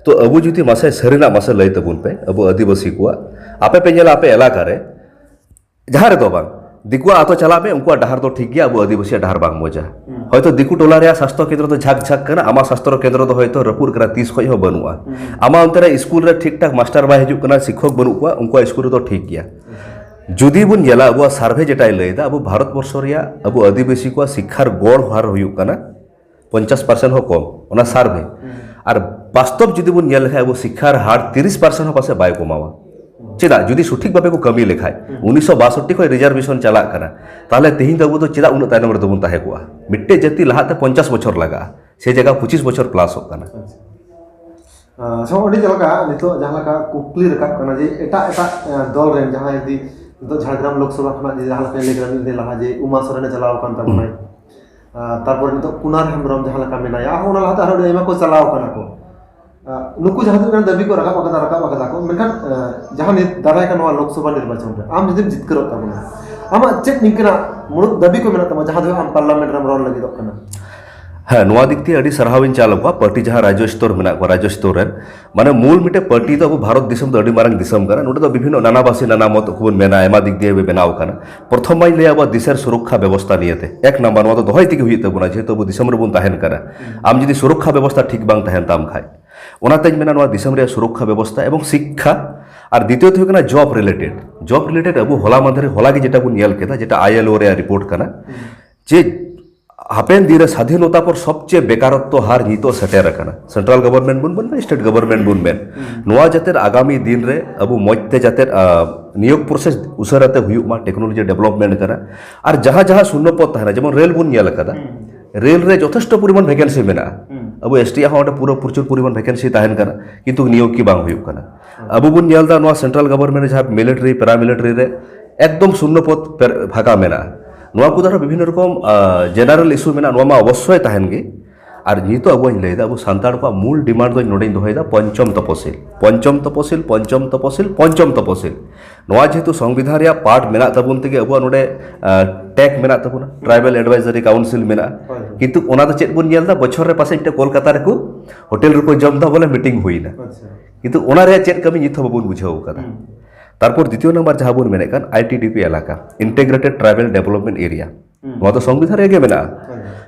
ᱛᱚ ᱟᱵᱚ ᱡᱩᱫᱤ ᱢᱟᱥᱮ ᱥᱟᱹᱨᱤᱱᱟᱜ ᱢᱟᱥᱮ ᱞᱟᱹᱭ ᱛᱟᱵᱚᱱ ᱯᱮ, ᱟᱵᱚ ᱟᱹᱫᱤᱵᱟᱹᱥᱤ ᱠᱚᱣᱟᱜ, ᱟᱯᱮ ᱯᱮ ᱧᱮᱞᱟ ᱟᱯᱮ ᱮᱞᱟᱠᱟ ᱨᱮ, ᱡᱟᱦᱟᱸ ᱨᱮᱫᱚ ᱵᱟᱝ, ᱫᱤᱠᱩᱣᱟᱜ ᱟᱛᱳ ᱪᱟᱞᱟᱜ ᱢᱮ, ᱩᱱᱠᱩᱣᱟᱜ ᱰᱟᱦᱟᱨ ᱫᱚ ᱴᱷᱤᱠ ᱜᱮᱭᱟ, ᱟᱵᱚ ᱟᱹᱫᱤᱵᱟᱹᱥᱤᱭᱟᱜ ᱰᱟᱦᱟᱨ ᱵᱟᱝ ᱢᱚᱡᱟ᱾ ᱦᱩᱸ᱾ ᱦᱚᱭᱛᱳ ᱫᱤᱠᱩ ᱴᱚᱞᱟ ᱨᱮᱭᱟᱜ ᱥᱟᱥᱛᱷᱚ ᱠᱮᱱᱫᱨᱚ ᱫᱚ ᱡᱷᱟᱠ ᱡᱷᱟᱠ ᱠᱟᱱᱟ, ᱟᱢᱟᱜ ᱥᱟᱥᱛᱷᱚ ᱠᱮᱱᱫᱨᱚ ᱫᱚ ᱦᱚᱭᱛᱳ ᱨᱟᱹᱯᱩᱫ ᱠᱟᱱᱟ, ᱛᱤᱥ ᱠᱷᱚᱡ ᱦᱚᱸ ᱵᱟᱹᱱᱩᱜᱼᱟ᱾ ᱦᱩᱸ᱾ ᱟᱢᱟᱜ ᱚᱱᱛᱮ ᱨᱮ ᱥᱠᱩᱞ ᱨᱮ ᱴᱷᱤᱠ ᱴᱷᱟᱠ ᱢᱟᱥᱴᱟᱨ ᱵᱟᱭ ᱦᱤᱡᱩᱜ ᱠᱟᱱᱟ, ᱥᱤᱠᱠᱷᱚᱠ ᱵᱟᱹᱱᱩᱜ ᱠᱚᱣᱟ, ᱩᱱᱠᱩᱣᱟᱜ ᱥᱠᱩᱞ ᱨᱮᱫᱚ ᱴᱷᱤᱠ ᱜᱮᱭᱟ᱾ ᱡᱩᱫᱤ ᱵᱚᱱ ᱧᱮᱞᱟ, ᱟᱵᱚᱣᱟᱜ ᱥᱟᱨᱵᱷᱮ ᱡᱮᱴᱟᱭ ᱞᱟᱹᱭ ᱮᱫᱟ, ᱟᱵᱚ ᱵᱷᱟᱨᱚᱛ ᱵᱚᱨᱥᱚ ᱨᱮᱭᱟᱜ ᱟᱵᱚ ᱟᱹᱫᱤᱵᱟᱹᱥᱤ ᱠᱚᱣᱟᱜ ᱥᱤᱠᱠᱷᱟᱨ ᱜᱚᱲ ᱦᱟᱨ ᱦᱩᱭᱩᱜ ᱠᱟᱱᱟ ᱯᱚᱧᱪᱟᱥ ᱯᱟᱨᱥᱮᱱᱴ ᱦᱚᱸ ᱠᱚᱢ, ᱚᱱᱟ ᱥᱟᱨᱵᱷᱮ᱾ ᱟᱨ ᱵᱟᱥᱛᱚᱵ ᱡᱩᱫᱤ ᱵᱚᱱ ᱧᱮᱞ ᱞᱮᱠᱷᱟᱱ, ᱟᱵᱚ ᱥᱤᱠᱠᱷᱟᱨ ᱦᱟᱨ ᱛᱤᱨᱤᱥ ᱯᱟᱨᱥᱮᱱᱴ ᱦᱚᱸ ᱯᱟᱥᱮᱡ ᱵᱟᱭ ᱠᱚᱢᱟᱣᱟ᱾ ᱪᱮᱫᱟᱜ? ᱡᱩᱫᱤ ᱥᱚᱴᱷᱤᱠ ᱵᱷᱟᱵᱮ ᱠᱚ ᱠᱟᱹᱢᱤ ᱞᱮᱠᱷᱟᱡ᱾ ᱩᱱᱤᱥᱥᱚ ᱵᱟᱥᱚᱴᱴᱤ ᱠᱷᱚᱱ ᱨᱤᱡᱟᱨᱵᱷᱮᱥᱚᱱ ᱪᱟᱞᱟᱜ ᱠᱟᱱᱟ, ᱛᱟᱦᱚᱞᱮ ᱛᱮᱦᱮᱧ ᱫᱚ ᱟᱵᱚ ᱫᱚ ᱪᱮᱫᱟᱜ ᱩᱱᱟᱹᱜ ᱛᱟᱭᱱᱚᱢ ᱨᱮᱫᱚ ᱵᱚᱱ ᱛᱟᱦᱮᱸ ᱠᱚᱜᱼᱟ? ᱢᱤᱫᱴᱮᱡ ᱡᱟᱹᱛᱤ ᱞᱟᱦᱟᱜ ᱛᱮ ᱯᱚᱧᱪᱟᱥ ᱵᱚᱪᱷᱚᱨ ᱞᱟᱜᱟᱜᱼᱟ, ᱥᱮ ᱡᱟᱭᱜᱟ ᱯᱚᱸᱪᱤᱥ ᱵᱚᱪᱷᱚᱨ ᱯᱞᱟᱥᱚᱜ ᱠᱟᱱᱟ᱾ ᱟᱪᱪᱷᱟ, ᱚᱸᱰᱮ ᱪᱮᱫ ᱞᱮᱠᱟ ᱱᱤᱛᱚᱜ ᱡᱟᱦᱟᱸ ᱞᱮᱠᱟ ᱠᱩᱠᱞᱤ ᱨᱟᱠᱟᱵ ᱠᱟᱱᱟ ᱡᱮ ᱮᱴᱟᱜ ᱮᱴᱟᱜ ᱫᱚᱞ ᱨᱮᱱ ᱡᱟᱦᱟᱸᱭ ᱡᱩᱫᱤ ᱱᱤᱛᱚᱜ ᱡᱷᱟᱲᱜᱨᱟᱢ ᱞᱳᱠᱥᱚᱵᱷᱟ ᱠᱷᱚᱱᱟᱜ ᱡᱩᱫᱤ ᱡᱟᱦᱟᱸ ᱞᱮᱠᱟᱧ ᱞᱟᱹᱭ ᱠᱮᱫᱟ ᱢᱤᱫ ᱫᱤᱱ ᱞᱟᱦᱟ ᱡᱮ ᱩᱢᱟ ᱥᱚᱨᱮᱱᱮ ᱪᱟᱞᱟᱣ ᱟᱠᱟᱱ ᱛᱟᱵᱚᱱᱟᱭ, ᱛᱟᱨᱯᱚᱨᱮ ᱱᱤᱛᱚᱜ ᱠᱩᱱᱟᱨ ᱦᱮᱢᱵᱨᱚᱢ ᱡᱟᱦᱟᱸ ᱞᱮᱠᱟ ᱢᱮᱱᱟᱭᱟ, ᱟᱨᱦᱚᱸ ᱚᱱᱟ ᱞᱟᱦᱟᱛᱮ ᱟᱨᱦᱚᱸ ᱟᱹᱰᱤ ᱟᱭᱢᱟ ᱠᱚ ᱪᱟᱞᱟᱣ ᱟᱠᱟᱱᱟ ᱠᱚ᱾ ᱱᱩᱠᱩ ᱡᱟᱦᱟᱸ ᱛᱤᱱᱟᱹᱜ ᱜᱟᱱ ᱫᱟᱹᱵᱤ ᱠᱚ ᱨᱟᱠᱟᱵ ᱟᱠᱟᱫᱟ, ᱨᱟᱠᱟᱵ ᱟᱠᱟᱫᱟ ᱠᱚ, ᱢᱮᱱᱠᱷᱟᱱ ᱡᱟᱦᱟᱸ ᱱᱤᱛ ᱫᱟᱨᱟᱭ ᱠᱟᱱ ᱱᱚᱣᱟ ᱞᱳᱠᱥᱚᱵᱷᱟ ᱱᱤᱨᱵᱟᱪᱚᱱ ᱨᱮ ᱟᱢ ᱡᱩᱫᱤᱢ ᱡᱤᱛᱠᱟᱹᱨᱚᱜ ᱛᱟᱵᱚᱱᱟ, ᱟᱢᱟᱜ ᱪᱮᱫ ᱱᱤᱝᱠᱟᱹᱱᱟᱜ ᱢᱩᱲᱩᱫ ᱫᱟᱹᱵᱤ ᱠᱚ ᱢᱮᱱᱟᱜ ᱛᱟᱢᱟ ᱡᱟᱦᱟᱸ ᱫᱚ ᱟᱢ ᱯᱟᱨᱞᱟᱢᱮᱱᱴ ᱨᱮᱢ ᱨᱚᱲ ᱞᱟᱹᱜᱤᱫᱚᱜ ᱠᱟᱱᱟ? ᱦᱮᱸ, ᱱᱚᱣᱟ ᱫᱤᱠ ᱫᱤᱭᱮ ᱟᱹᱰᱤ ᱥᱟᱨᱦᱟᱣ ᱤᱧ ᱪᱟᱞ ᱟᱠᱚᱣᱟ ᱯᱟᱨᱴᱤ ᱡᱟᱦᱟᱸ ᱨᱟᱡᱽᱡᱚ ᱥᱛᱚᱨ ᱢᱮᱱᱟᱜ ᱠᱚᱣᱟ, ᱨᱟᱡᱽᱡᱚ ᱥᱛᱚᱨ ᱨᱮᱱ, ᱢᱟᱱᱮ ᱢᱩᱞ ᱢᱤᱫᱴᱮᱡ ᱯᱟᱨᱴᱤ ᱫᱚ ᱟᱵᱚ ᱵᱷᱟᱨᱚᱛ ᱫᱤᱥᱚᱢ ᱫᱚ ᱟᱹᱰᱤ ᱢᱟᱨᱟᱝ ᱫᱤᱥᱚᱢ ᱠᱟᱱᱟ᱾ ᱱᱚᱰᱮ ᱫᱚ ᱵᱤᱵᱷᱤᱱᱱᱚ ᱱᱟᱱᱟ ᱵᱷᱟᱥᱤ ᱱᱟᱱᱟ ᱢᱚᱛ ᱠᱚᱵᱚᱱ ᱢᱮᱱᱟ, ᱟᱭᱢᱟ ᱫᱤᱠ ᱫᱤᱭᱮ ᱵᱮᱱᱟᱣ ᱠᱟᱱᱟ᱾ ᱯᱨᱚᱛᱷᱚᱢ ᱢᱟᱧ ᱞᱟᱹᱭᱟ ᱟᱵᱚᱣᱟᱜ ᱫᱤᱥᱚᱢ ᱥᱩᱨᱚᱠᱠᱷᱟ ᱵᱮᱵᱚᱥᱛᱷᱟ ᱱᱤᱭᱮᱛᱮ, ᱮᱠ ᱱᱟᱢᱵᱟᱨ ᱱᱚᱣᱟ ᱫᱚ ᱫᱚᱦᱚᱭ ᱛᱮᱜᱮ ᱦᱩᱭᱩᱜ ᱛᱟᱵᱚᱱᱟ, ᱡᱮᱦᱮᱛᱩ ᱟᱵᱚ ᱫᱤᱥᱚᱢ ᱨᱮᱵᱚᱱ ᱛᱟᱦᱮᱱ ᱠᱟᱱᱟ᱾ ᱟᱢ ᱡᱩᱫᱤ ᱥᱩᱨᱚᱠᱠᱷᱟ ᱵᱮᱵᱚᱥᱛᱷᱟ ᱴᱷᱤᱠ ᱵᱟᱝ ᱛᱟᱦᱮᱱ ᱛᱟᱢ ᱠᱷᱟᱡ, ᱚᱱᱟᱛᱮᱧ ᱢᱮᱱᱟ ᱱᱚᱣᱟ ᱫᱤᱥᱚᱢ ᱨᱮᱭᱟᱜ ᱥᱩᱨᱚᱠᱠᱷᱟ ᱵᱮᱵᱚᱥᱛᱷᱟ ᱮᱵᱚᱝ ᱥᱤᱠᱠᱷᱟ, ᱟᱨ ᱫᱤᱛᱤᱭᱚᱛ ᱦᱩᱭᱩᱜ ᱠᱟᱱᱟ ᱡᱚᱵ ᱨᱤᱞᱮᱴᱮᱰ᱾ ᱡᱚᱵ ᱨᱤᱞᱮᱴᱮᱰ ᱟᱵᱚ ᱦᱚᱞᱟ ᱢᱟᱫᱷᱮᱨ, ᱦᱚᱞᱟ ᱜᱮ ᱡᱮᱴᱟ ᱵᱚᱱ ᱧᱮᱞ ᱠᱮᱫᱟ, ᱡᱮᱴᱟ ᱟᱭᱮᱞᱳ ᱨᱮᱭᱟᱜ ᱨᱤᱯᱳᱨᱴ ᱠᱟᱱᱟ, ᱡᱮ ᱦᱟᱯᱮᱱ ᱫᱤᱱ ᱨᱮ ᱥᱟᱫᱷᱤᱱᱚᱛᱟ ᱯᱚᱨ ᱥᱚᱵᱪᱮᱭᱮ ᱵᱮᱠᱟᱨᱚᱛᱛᱚ ᱦᱟᱨ ᱱᱤᱛᱚᱜ ᱥᱮᱴᱮᱨ ᱟᱠᱟᱱᱟ᱾ ᱥᱮᱱᱴᱨᱟᱞ ᱜᱚᱵᱷᱚᱨᱱᱢᱮᱱᱴ ᱵᱚᱱ ᱢᱮᱱ, ᱥᱴᱮᱴ ᱜᱚᱵᱷᱚᱨᱱᱢᱮᱱᱴ ᱵᱚᱱ ᱢᱮᱱ, ᱱᱚᱣᱟ ᱡᱟᱛᱮ ᱟᱜᱟᱢᱤ ᱫᱤᱱ ᱨᱮ ᱟᱵᱚ ᱢᱚᱡᱽ ᱛᱮ ᱡᱟᱛᱮ, ᱟ, ᱱᱤᱭᱳᱜᱽ ᱯᱨᱚᱥᱮᱥ ᱩᱥᱟᱹᱨᱟ ᱛᱮ ᱦᱩᱭᱩᱜ ᱢᱟ, ᱴᱮᱠᱱᱳᱞᱚᱡᱤ ᱰᱮᱵᱷᱞᱚᱯᱢᱮᱱᱴ ᱠᱟᱱᱟ᱾ ᱟᱨ ᱡᱟᱦᱟᱸ ᱡᱟᱦᱟᱸ ᱥᱩᱱᱱᱚ ᱯᱚᱫ ᱛᱟᱦᱮᱱᱟ, ᱡᱮᱢᱚᱱ ᱨᱮᱞ ᱵᱚᱱ ᱧᱮᱞ ᱟᱠᱟᱫᱟ, ᱨᱮᱞ ᱨᱮ ᱡᱚᱛᱷᱮᱥᱴᱚ ᱯᱚᱨᱤᱢᱟᱱ ᱵᱷᱮᱠᱮᱱᱥᱤ ᱢᱮᱱᱟᱜᱼᱟ᱾ ᱟᱵᱚ ᱮᱥ ᱴᱤ ᱟᱜ ᱦᱚᱸ ᱚᱸᱰᱮ ᱯᱩᱨᱟᱹ ᱯᱨᱚᱪᱩᱨ ᱯᱚᱨᱤᱢᱟᱱ ᱵᱷᱮᱠᱮᱱᱥᱤ ᱛᱟᱦᱮᱱ ᱠᱟᱱᱟ, ᱠᱤᱱᱛᱩ ᱱᱤᱭᱳᱜᱽ ᱜᱮ ᱵᱟᱝ ᱦᱩᱭᱩᱜ ᱠᱟᱱᱟ᱾ ᱟᱵᱚ ᱵᱚᱱ ᱧᱮᱞ ᱮᱫᱟ ᱱᱚᱣᱟ ᱥᱮᱱᱴᱨᱟᱞ ᱜᱚᱵᱷᱚᱨᱱᱢᱮᱱᱴ ᱨᱮ ᱡᱟᱦᱟᱸ ᱢᱤᱞᱤᱴᱟᱨᱤ, ᱯᱮᱨᱟ ᱢᱤᱞᱤᱴᱟᱨᱤ ᱨᱮ ᱮᱠᱫᱚᱢ ᱥᱩᱱᱱᱚ ᱯᱚᱫ ᱯᱮᱨ-, ᱯᱷᱟᱸᱠᱟ ᱢᱮᱱᱟᱜᱼᱟ᱾ ᱱᱚᱣᱟ ᱠᱚᱫᱚ ᱟᱨᱦᱚᱸ ᱵᱤᱵᱷᱤᱱᱱᱚ ᱨᱚᱠᱚᱢ, ᱟ, ᱡᱮᱱᱟᱨᱮᱞ ᱤᱥᱩ ᱢᱮᱱᱟᱜᱼᱟ, ᱱᱚᱣᱟ ᱢᱟ ᱚᱵᱚᱥᱥᱳᱭ ᱛᱟᱦᱮᱱ ᱜᱮ᱾ ᱟᱨ ᱱᱤᱛᱚᱜ ᱟᱵᱚᱧ ᱞᱟᱹᱭᱫᱟ, ᱟᱵᱚ ᱥᱟᱱᱛᱟᱲ ᱠᱚᱣᱟᱜ ᱢᱩᱞ ᱰᱤᱢᱟᱱᱰ ᱫᱚᱧ ᱱᱚᱰᱮᱧ ᱫᱚᱦᱚᱭᱮᱫᱟ ᱯᱚᱧᱪᱚᱢ ᱛᱚᱯᱚᱥᱤᱞ, ᱯᱚᱧᱪᱚᱢ ᱛᱚᱯᱚᱥᱤᱞ, ᱯᱚᱧᱪᱚᱢ ᱛᱚᱯᱚᱥᱤᱞ, ᱯᱚᱧᱪᱚᱢ ᱛᱚᱯᱚᱥᱤᱞ᱾ ᱱᱚᱣᱟ ᱡᱮᱦᱮᱛᱩ ᱥᱚᱝᱵᱤᱫᱷᱟᱱ ᱨᱮᱭᱟᱜ ᱯᱟᱨᱴ ᱢᱮᱱᱟᱜ ᱛᱟᱵᱚᱱ ᱛᱮᱜᱮ ᱟᱵᱚᱣᱟᱜ ᱱᱚᱰᱮ, ᱟ, ᱴᱮᱠ ᱢᱮᱱᱟᱜ ᱛᱟᱵᱚᱱᱟ, ᱴᱨᱟᱭᱵᱟᱞ ᱮᱰᱵᱟᱭᱡᱟᱨᱤ ᱠᱟᱣᱩᱱᱥᱤᱞ ᱢᱮᱱᱟᱜᱼᱟ᱾ ᱠᱤᱱᱛᱩ ᱚᱱᱟ ᱫᱚ ᱪᱮᱫ ᱵᱚᱱ ᱧᱮᱞ ᱮᱫᱟ, ᱵᱚᱪᱷᱚᱨ ᱨᱮ ᱯᱟᱥᱮᱡ ᱢᱤᱫᱴᱮᱱ ᱠᱳᱞᱠᱟᱛᱟ ᱨᱮᱠᱚ ᱦᱳᱴᱮᱞ ᱨᱮᱠᱚ ᱡᱚᱢ ᱮᱫᱟ, ᱵᱚᱞᱮ ᱢᱤᱴᱤᱝ ᱦᱩᱭᱱᱟ᱾ ᱠᱤᱱᱛᱩ ᱚᱱᱟ ᱨᱮᱭᱟᱜ ᱪᱮᱫ ᱠᱟᱹᱢᱤ ᱱᱤᱛ ᱦᱚᱸ ᱵᱟᱵᱚᱱ ᱵᱩᱡᱷᱟᱹᱣ ᱟᱠᱟᱫᱟ᱾ ᱛᱟᱨᱯᱚᱨ ᱫᱤᱛᱤᱭᱚ ᱱᱟᱢᱵᱟᱨ ᱡᱟᱦᱟᱸ ᱵᱚᱱ ᱢᱮᱱᱮᱫ ᱠᱟᱱ ᱟᱭ ᱴᱤ ᱰᱤ ᱯᱤ ᱮᱞᱟᱠᱟ, ᱤᱱᱴᱮᱜᱨᱮᱴᱮᱰ ᱴᱨᱟᱭᱵᱟᱞ ᱰᱮᱵᱷᱞᱚᱯᱢᱮᱱᱴ ᱮᱨᱤᱭᱟ, ᱱᱚᱣᱟ ᱫᱚ ᱥᱚᱝᱵᱤᱫᱷᱟᱱ ᱨᱮᱜᱮ ᱢᱮᱱᱟᱜᱼᱟ᱾